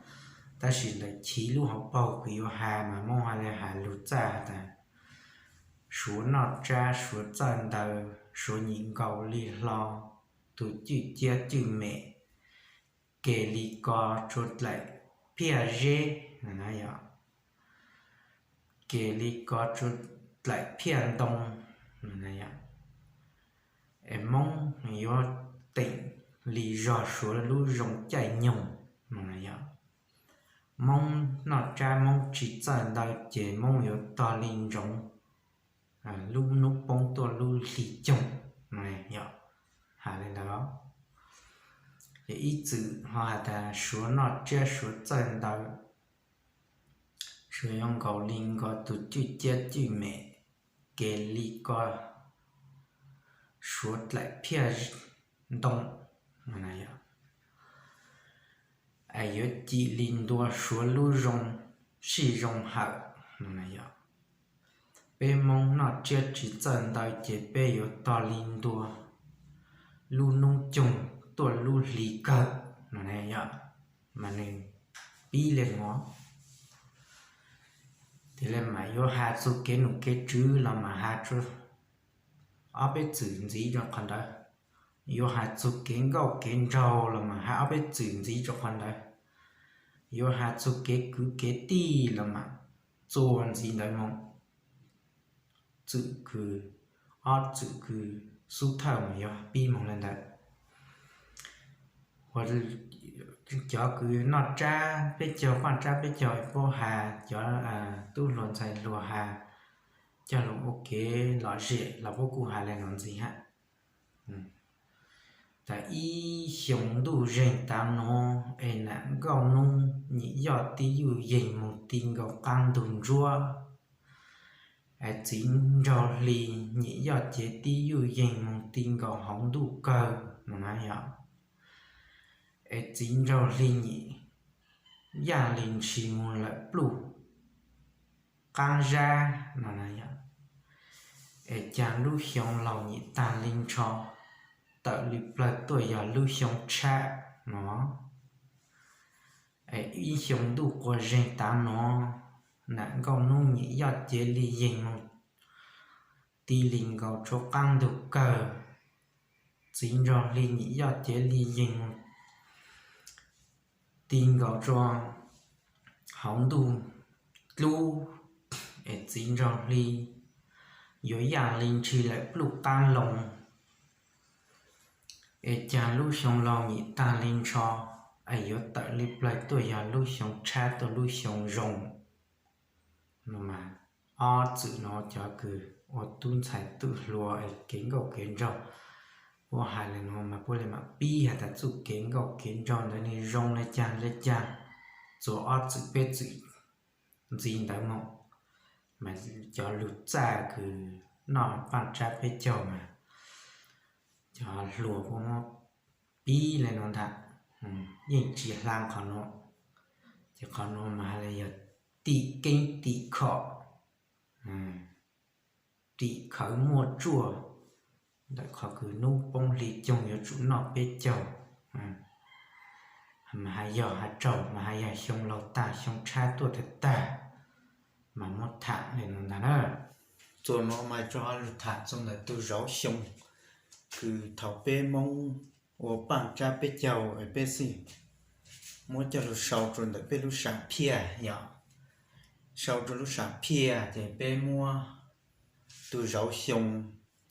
tab sis ntawm chiv lub hauv paug kws yuav has mas Moob has le has lug txaj has tas suav noj tsab suav txawj ntawv suav nyim nkaus li hlo, tug cwj ciab cwj mem, ke li ko tsua dlaim phiaj zeb, ke li ko tsua dlaim phiaj ntoo. Es Moob yuav teem li zog suav lub zoo caij nyoog no yom. Moob noj tsab Moob tsis txawj ntawv ces Moob yuav tog li ntsoov lub nub poob tuaj lub hli coog. Yog hais li ntawd, ces ib txwm ho hais tias suav noj tsiab suav txawj ntawv, suav yuav nkaus li nkaus tus cwj ciab cwj mem, kev li ko suav dlaim phiaj ntoo, es yuav ci li ntua suav lub zoo sij zoo hawm no. Peb Hmoob noj tsiab tsis txawj ntawv ces peb yuav tog li ntua lub hnub coog tuaj lub hli kawg no. Yog mas nws pib li no, tiam li mas yuav hais txug kev nom kev tswv los mas hais ob peb txwm ntxiv rau qhov ntawd, yuav hais txug kev nkauj kev nraug los mas hais ob peb txwm ntxiv rau qhov ntawd, yuav hais txug kev kwv kev tij los mas txuas ntxiv ntawd mus, txwm kws, ob txwm kws xub thawj mas yuav pib mus li ntawd. Cov kws noj tsab peb caug, paaj tsab peb caug puab has, cov tub hluas ntxhais hluas has, coj lug ua kev lom zem los puab kuj has le nuav ntxiv hab. Tas ib xyoo ntuj zeeg taav nuav es nam nkauj nub nyim yoj tib yuj yeeg moog ti nkaus qaab ntug ntsuab, es txiv nraug hli nyim yoj cev tib yuj yeeg moog ti nkaus hauv ntuj kawg no na yog, es txiv nraug hli nyim yaj li ntshis moog lawm pluj qaab zab no na yog, es caag lub xyoo laug nyim taag li ntsho, tawm li plawg tuaj yog lub xyoo tshab no. Es ib xyoo ntuj quas zeeg taav nuav, nam nkauj nub nyim yoj cev li yeeg moog ti li nkaus tsua qaab ntug kawg, txiv nraug hli nyim yoj cev li yeeg moog ti nkaus tsua hauv ntuj dlub, es txiv nraug hli yuav yaj li ntshis lawm pluj qaab loo, es caag lub xyoo laug nyim taag li ntsho, es yuav tawm li plawg tuaj yog lub xyoo tshab tuaj lub xyoo zoo no mas. Ob txwm no cov kws ua tub ntxhais tub hluas es kev nkauj kev nraug, puab has le nuav mas puab le maam pib has tas txuj kev nkauj kev nraug ntawd nws zoo le caag le caag, txuas ob txwm peb txwm ntxiv ntawd moog. Mas cov lug txaj kws noj paaj tsab peb caug mas cov hluas puab muab pib le nuav ntag, yeej tsis hla qhov nuav. Ces qhov nuav mas has le yog tim keeb tim khom, tim khawv muaj tsuaj ntawm qhov kws nub poob hli coog yuav tsum noj peb caug. Mas has yog has tsaug mas has yog xyoo laug tag xyoo tshab tuaj tag tag mas muab tham le nuav ntag na. Txuas nuav mas tsuas ho lug tham txug ntawm tug zauv xyoo kws thaum peb Moob ua paaj tsab peb caug es peb xij muab coj lug sau rua ntawm peb lub sam phiaj yom. Sau rua lub sam phiaj ces peb muab tug zauv xyoo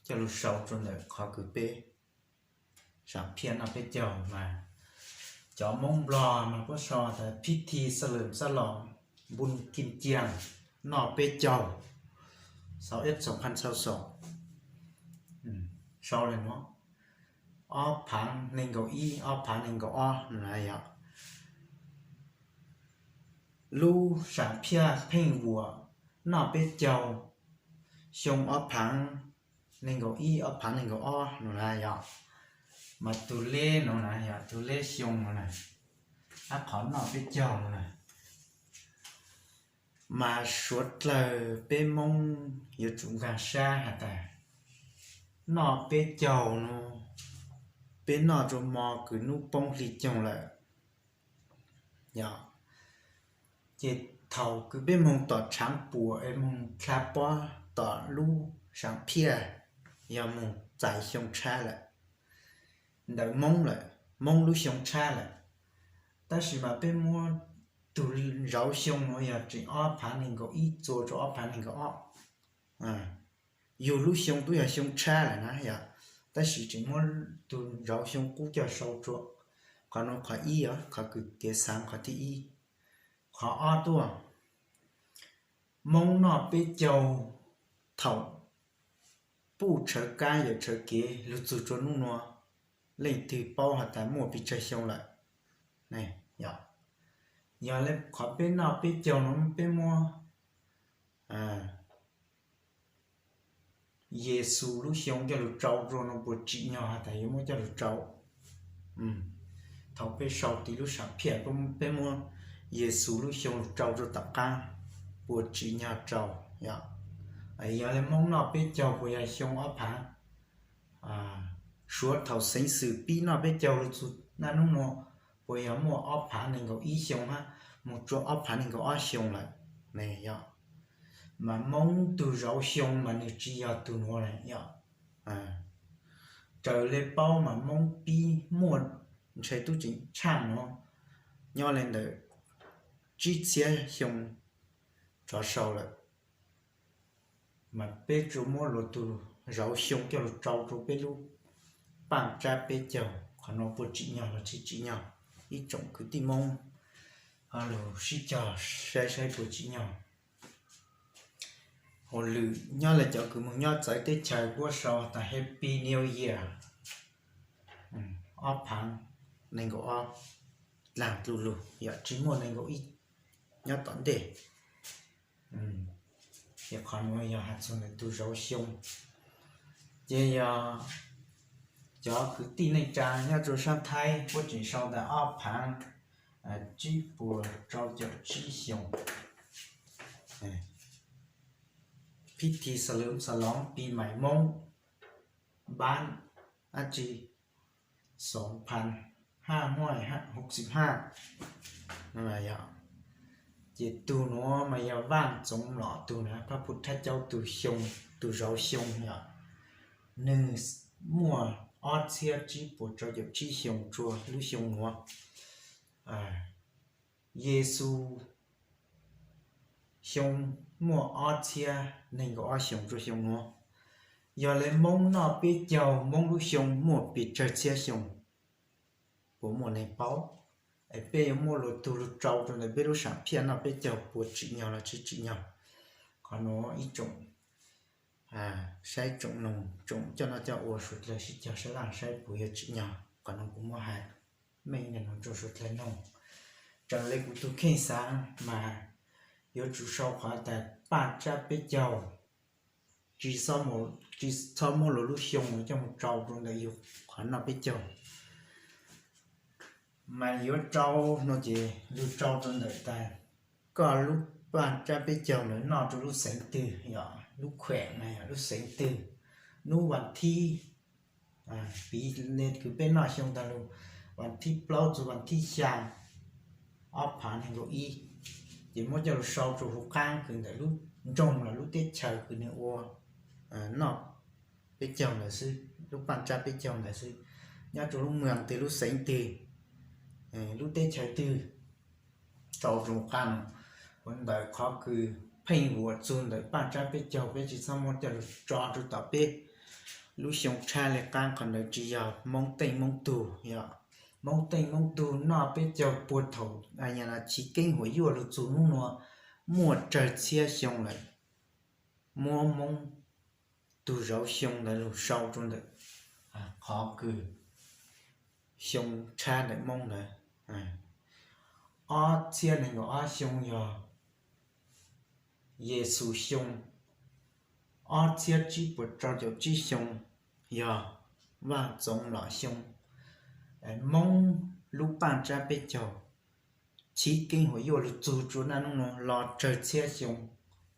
coj lug sau rua ntawm qhov kws peb sam phiaj noj peb caug mas cov Moob Nplog mas puab sau tas phib thi xa lwm xa los npun kim ciag noj peb caug, sau ib xoom qha xau xom, sau le nuav, ob phaav neeg nkaum ib, ob phaav neeg nkaum ob no na yom. Lub sam phiaj pheej vuam noj peb caug, xyoo ob phaav neeg nkaum ib, ob phaav neeg nkaum ob no na yom. Mas tug leb no na yom, tug leb xyoo no na, ab qhov noj peb caug no na, mas suav dlawg peb Moob yuav tsum nkaag sab has tas noj peb caug no, peb noj rua mo kws nub poob hli coog lawm yom. Ces thaum kws peb moog tom tshaav puam es moog dlha pob tom lub sam phiaj, yog moog txais xyoo tshab lawm, ntawm Moob lawm, Moob lub xyoo tshab lawm. Tab sis mas peb muab tug zauv xyoo nuav yog tseem ob phaav neeg nkaum ib txua rua ob phaav neeg nkaum ob, yug lub xyoo tub yog xyoo tshab lawm na yom, tab sis tseem muab tug zauv xyoo qub coj sau rua. Qhov nuav qhov ib os, qhov kws kev xaav qhov thib ib. Qhov ob tuaj, Moob noj peb caug thaum puj tshawv kab yawm tshawv kev lug txug rua nub nua, leej twg paub has tas muaj pes tsawg xyoo lawm? Yog le qhov peb noj peb caug no peb muab Yexus lub xyoo coj lug rau rua no puas tsim nyog has tas yuav muab coj lug rau? Thaum peb sau txug lub sam phiaj peb muab Yexus lub xyoo lug rau rua tom qaab puas tsim nyog rau? Yog le Moob noj peb caug puas yog xyoo ob phaav? Suav thaum Xeev Xwm pib noj peb caug lug txug naj nub nua puas yog muaj ob phaav neeg nkaum ib xyoo hab moog rua ob phaav neeg nkaum ob xyoo lawm? Yog, mas Moob tug zauv xyoo mas nwg tsi yog tug nuav le yog. Raws le paub mas Moob pib muaj ntshe tub tseem tshaaj nuav nyob le ntawm tsib txhiab xyoo rov sau lawm. Mas peb tsuas muab luas tug zauv xyoo coj lug rau rua peb lub paaj tsab peb caug, qhov nuav puas tsim nyog los tsi tsim nyog? Ib tsoom kwv tij Moob ho lug sib cog saib saib puas tsim nyog. Hauj lwm nyob le cov kws moog nyob txawv teb chaws puab sau tas Happy New Year ob phaav nees nkaum ob, dlaag dlug lug yog tsi muaj nees nkaum ib nyob tom ntej. Ces qhov nuav yog has txug ntawm tug zauv xyoo. Ces yog cov kwv tij neej tsa nyob rua sab Thaib puab tseem sau tas ob phaav tsib puas rau caum tsib xyoo. Phib thi xaluv xaloov pis mais Moob npaab dab tsi, xoov phav haj huaj hauv xim haj. Ces tug nuav mas yog Vaaj Txoov Lom tug na, Phaj Phuv Thaj Caub tug xyoo, tug zauv xyoo yog, nwg muaj ob txhiab tsib puas rau caum tsib xyoo rua lub xyoo nuav. Yexus xyoo muaj ob txhiab nees nkaum ob xyoo rua xyoo nuav. Yog le Moob noj peb caug, Moob lub xyoo muaj pes tsawg txhiab xyoo? Puas muaj neeg paub? Es peb yuav muab luas tug lug rau rua ntawm peb lub sam phiaj noj peb caug puas tsim nyog los tsi tsim nyog? Qhov nuav ib tsoom saib tsoom noog tsoom coj noj coj ua suav dlawg sib cog sab laj saib puas yuav tsim nyog. Qhov nuav kuv muab has meej le nuav rua suav dlawg noog. Raws le kuv tug kheej xaav mas yuav tsum sau qhov tas paaj tsab peb caug, tsi txhob muab luas lub xyoo coj moog rau rua ntawm yug qhov noj peb caug. Mas yuav rau no ces lug rau rua ntawm tas koj lub paaj tsab peb caug ntawd noj rua lub xeev twg, yog lub khueem na, yog lub xeev twg, nub vas thib, piv le kws peb noj xyoo taag lug vas thib plaub txug vas thib xyaa ob phaav nees nkaum ib, ces muab coj lug sau rua huv qaab kws ntawm lub nroog los lub teb chaws kws nwg ua noj peb caug ntawd xwb, lub paaj tsab peb caug ntawd xwb, nyob rua lub moos twg lub xeev twg lub teb chaws twg rau rua huv qaab no. Ua ntawm qhov kws pheej vuam txug ntawm paaj tsab peb caug, peb tsi txhob muab coj lug tso rua tom peb lub xyoo tshab le qaab. Qhov ntawd tsi yog Moob teej Moob tug, yog Moob teej Moob tug noj peb caug puag thaum chiv keeb huam yuaj lug txug nub nua muaj tsawg txhiab xyoo lawm. Muab Moob tug zauv xyoo ntawd lug sau rua ntawm qhov kws xyoo tshab ntawm Moob ntawd. Ob txhiab nees nkaum ob xyoo yog Yexus xyoo, ob txhiab tsib puas rau caum tsib xyoo yog Vaaj Txoov Lom xyoo. Moob lub paaj tsab peb caug chiv keeb huam yuaj lug txug rua naj nub nua los tsawg txhiab xyoo,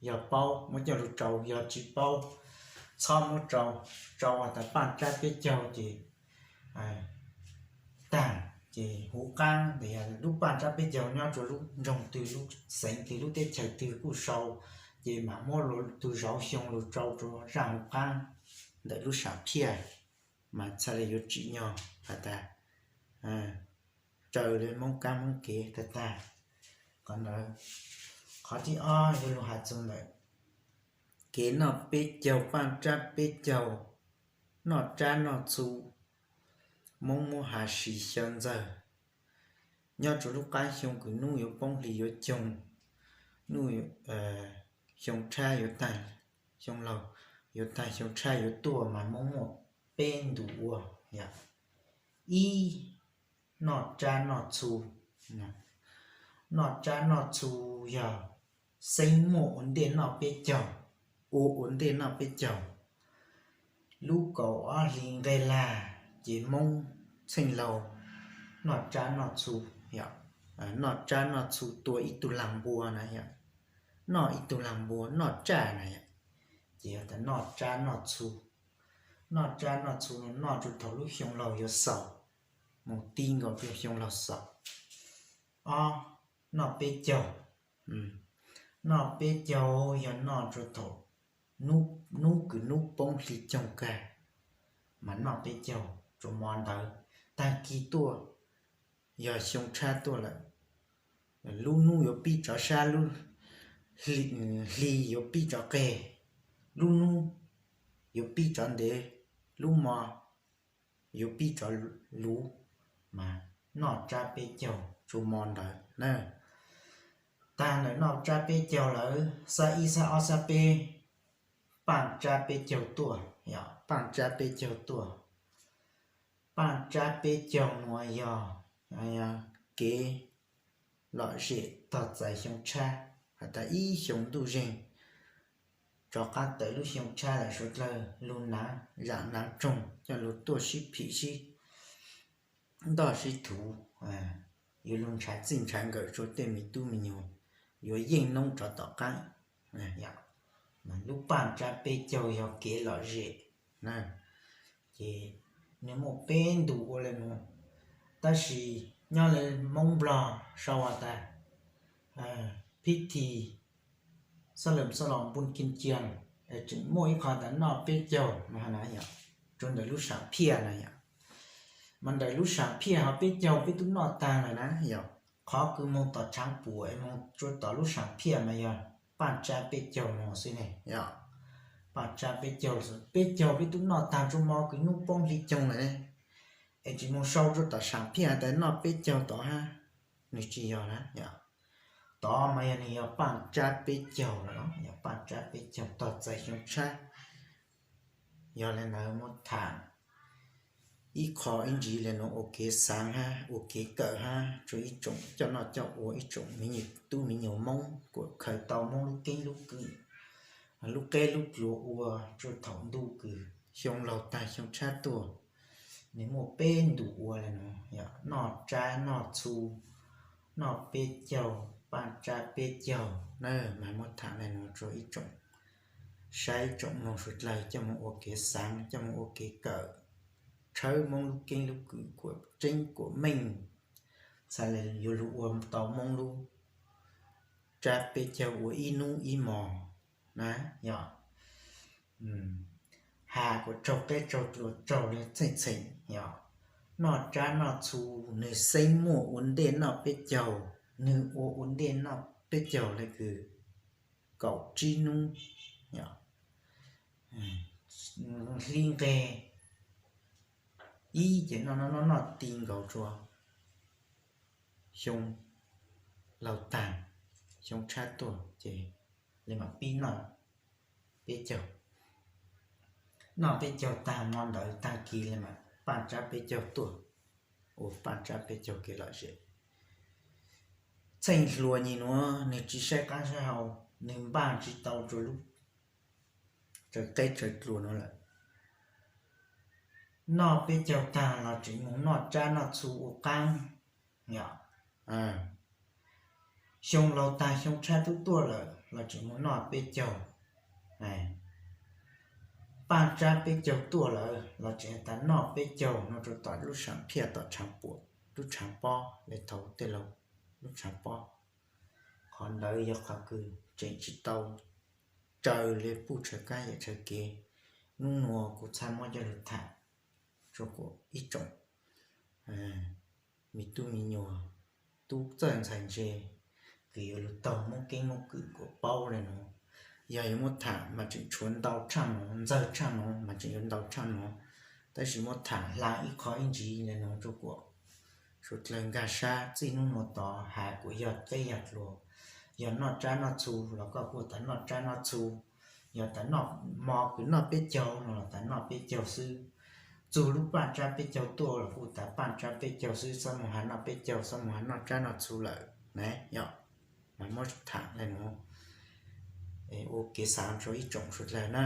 yog paub muab coj lug rau, yog tsi paub txhob muab rau, rau has tas paaj tsab peb caug ces taag, ces huv qaab ntawd yog lub paaj tsab peb caug nyob rua lub nroog twg lub xeev twg lub teb chaws twg kuj sau, ces mam muab luas tug zauv xyoo lug rau rua zaaj huv qaab ntawm lub sam phiaj, mas txhaj le yuav tsim nyog has tas raws le Moob kab Moob kev tag tag. Qhov ntawd, qhov thib ob yuav lug has txug ntawm kev noj peb caug, paaj tsab peb caug, noj tsab noj txhu, Moob muab has sis xyaw ntxawg nyob rua lub qaab xyoo kws nub yuav poob hli yuav coog, nub xyoo tshab yuav taag, xyoo laug yuav tag xyoo tshab yuav tuaj mas Hmoob muaj peb ntu ua yom. Ib, noj tsab noj txhu. Noj tsab noj txhu yog xeeb muaj ua ntej noj peb caug, ua ua ntej noj peb caug. Lub kaum ob hli nqe lag ces Hmoob txheej laug noj tsab noj txhu, noj tsab noj txhu tua ib tug lag npua na yom, noj ib tug lag npua noj tsaj na yom, ces yog tas noj tsab noj txhu. Noj tsab noj txhu no noj rau thaum lub xyoo laug yuav xaus, mus ti nkaus rau xyoo laug xaus. Ob, noj peb caug. Noj peb caug yog noj rau thaum hnub kws hnub poob hli coog kag, mas noj peb caug rau mo ntawd. Tag kis tuaj yog xyoo tshab tuaj lawm, lub hnub yuav pib tsov sab, lub hli yuav pib tsov qeg, lub hnub yuav pib tsov ntev, lub mo yuav pib tsov luv, mas noj tsab peb caug rau mo ntawd na. Tag ntawm noj tsab peb caug lawm, xab ib xab ob xab peb, paaj tsab peb caug tuaj, paaj tsab peb caug tuaj. Paaj tsab peb caug nuav yog kev lom zem tog txais xyoo tshab, has tas ib xyoo ntuj zeeg rov qab tawm lub xyoo tshab lawm, suav dlawg lug naav zam naav tsoog coj lug tuaj sib phim sib ntoj sib thuv, yuav lug ntshaw txij ntshaw nkawm rua tej me tub me nyuam, yuav yeej noob rov tom qaab. Lub paaj tsab peb caug yog kev lom zem, ces nwg muaj peb ntu ua le nuav. Tab sis nyob le Moob Nplog sau has tas phib thi xob lwm xob los npun kin cias, tseem muaj ib qho tas noj peb caug no na yom, rua ntawm lub saam phiaj na yom. Mas ntawm lub saam phiaj ho peb caug peb tub noj taag lawm na yom. Qhov kws moog tom tshaav puam es moog rua tom lub saam phiaj mas yog paaj tsab peb caug no xwb ne yom. Paaj tsab peb caug, peb caug peb tub noj taag rua mo kws nub poob hli coog lawm ne, es tsis moog sau rua tom saam phiaj tas noj peb caug tod hab, nwg tsis yog na yom. Tod mas yog nwg yog paaj tsab peb caug lawm, yog paaj tsab peb caug tog txais xyoo tshab. Yog le ntawd muab tham ib qho ib ntsis le nuav ua kev xaav hab ua kev kawm hab rua ib tsoom coj noj coj ua, ib tsoom me nyuam tub me nyuam Moob kuas khaws tau Moob lub keeb lub kwm, lub qeb lub dluav ua rua thaum ntu kws xyoo laug taag xyoo tshab tuaj. Nwg muaj peb ntu ua le nuav yog noj tsab noj txhu, noj peb caug, paaj tsab peb caug na. Mas muab tham le nuav rua ib tsoom saib tsoom mloog suav dlawg coj moog ua kev xaav, coj moog ua kev kawm, tshawb Moob lub keeb lub kwm kuas tseeb kuas meej, txhad le yuav lug ua tau Moob lub tsab peb caug ua ib nub ib mos na yom. Has kuas tsaug qeb tsaug dlua tsaug le txheej txheem yom. Noj tsab noj txhu, nwg xeeb muaj ua ntej noj peb caug, nwg ua ua ntej noj peb caug le kws kaum tsib nub yom. Hli nqeg ib ces noj noj noj noj ti nkaus rua xyoo laug taag, xyoo tshab tuaj ces le maam pib noj peb caug. Noj peb caug taag mo ntawd taag kis le maam paaj tsab peb caug tuaj, ua paaj tsab peb caug kev lom zem. Txheej hluas nyim nuav nwg tsis saib qaab saib hau, nwg npaaj tsis tau rua lub tsawv qeb tsawv dlua nuav lawm. Noj peb caug taag los tseem moog noj tsab noj txhu ua qaab yom. Xyoo laug taag xyoo tshab tub tuaj lawm los tseem moog noj peb caug. Paaj tsab peb caug tuaj lawm los tseem tas noj peb caug no rua tom lub saam phiaj tom tshaav puam, lub tshaav pob le thaum tej laug lub tshaav pob. Qhov ntawd yog qhov kws tseem tsis tau raws le puj tshaw kab yam tshaw kev. Nub nuav kuv txhaj muab coj lug tham rua kuas ib tsoom me tub me nyuam tub txawj ntxhais ntse kws yuav lug taug Moob keeb Moob kwm kuas paub le nuav. Yog yuav muab tham mas tseem tshuav ntau tshaj nuav, ntxawg tshaj nuav mas tseem yuav ntau tshaj nuav. Tab sis muab tham hla ib qho ib ntsis le nuav rua kuas suav dlawg nkag sab txij nub nuav tod has kuas yog qeb yog dlua. Yog noj tsab noj txhu los koj kuj tas noj tsab noj txhu, Yog tas noj hmo kws noj peb caug no los tas noj peb caug xwb. Txug lub paj tsab peb caug tuaj los kuj tas paj tsab peb caug xwb, xob moog has noj peb caug, xob moog has noj tsab noj txhu lawm na yom. Mas muab tham le nuav ua kev xaav rua ib tsoom suav dlawg na.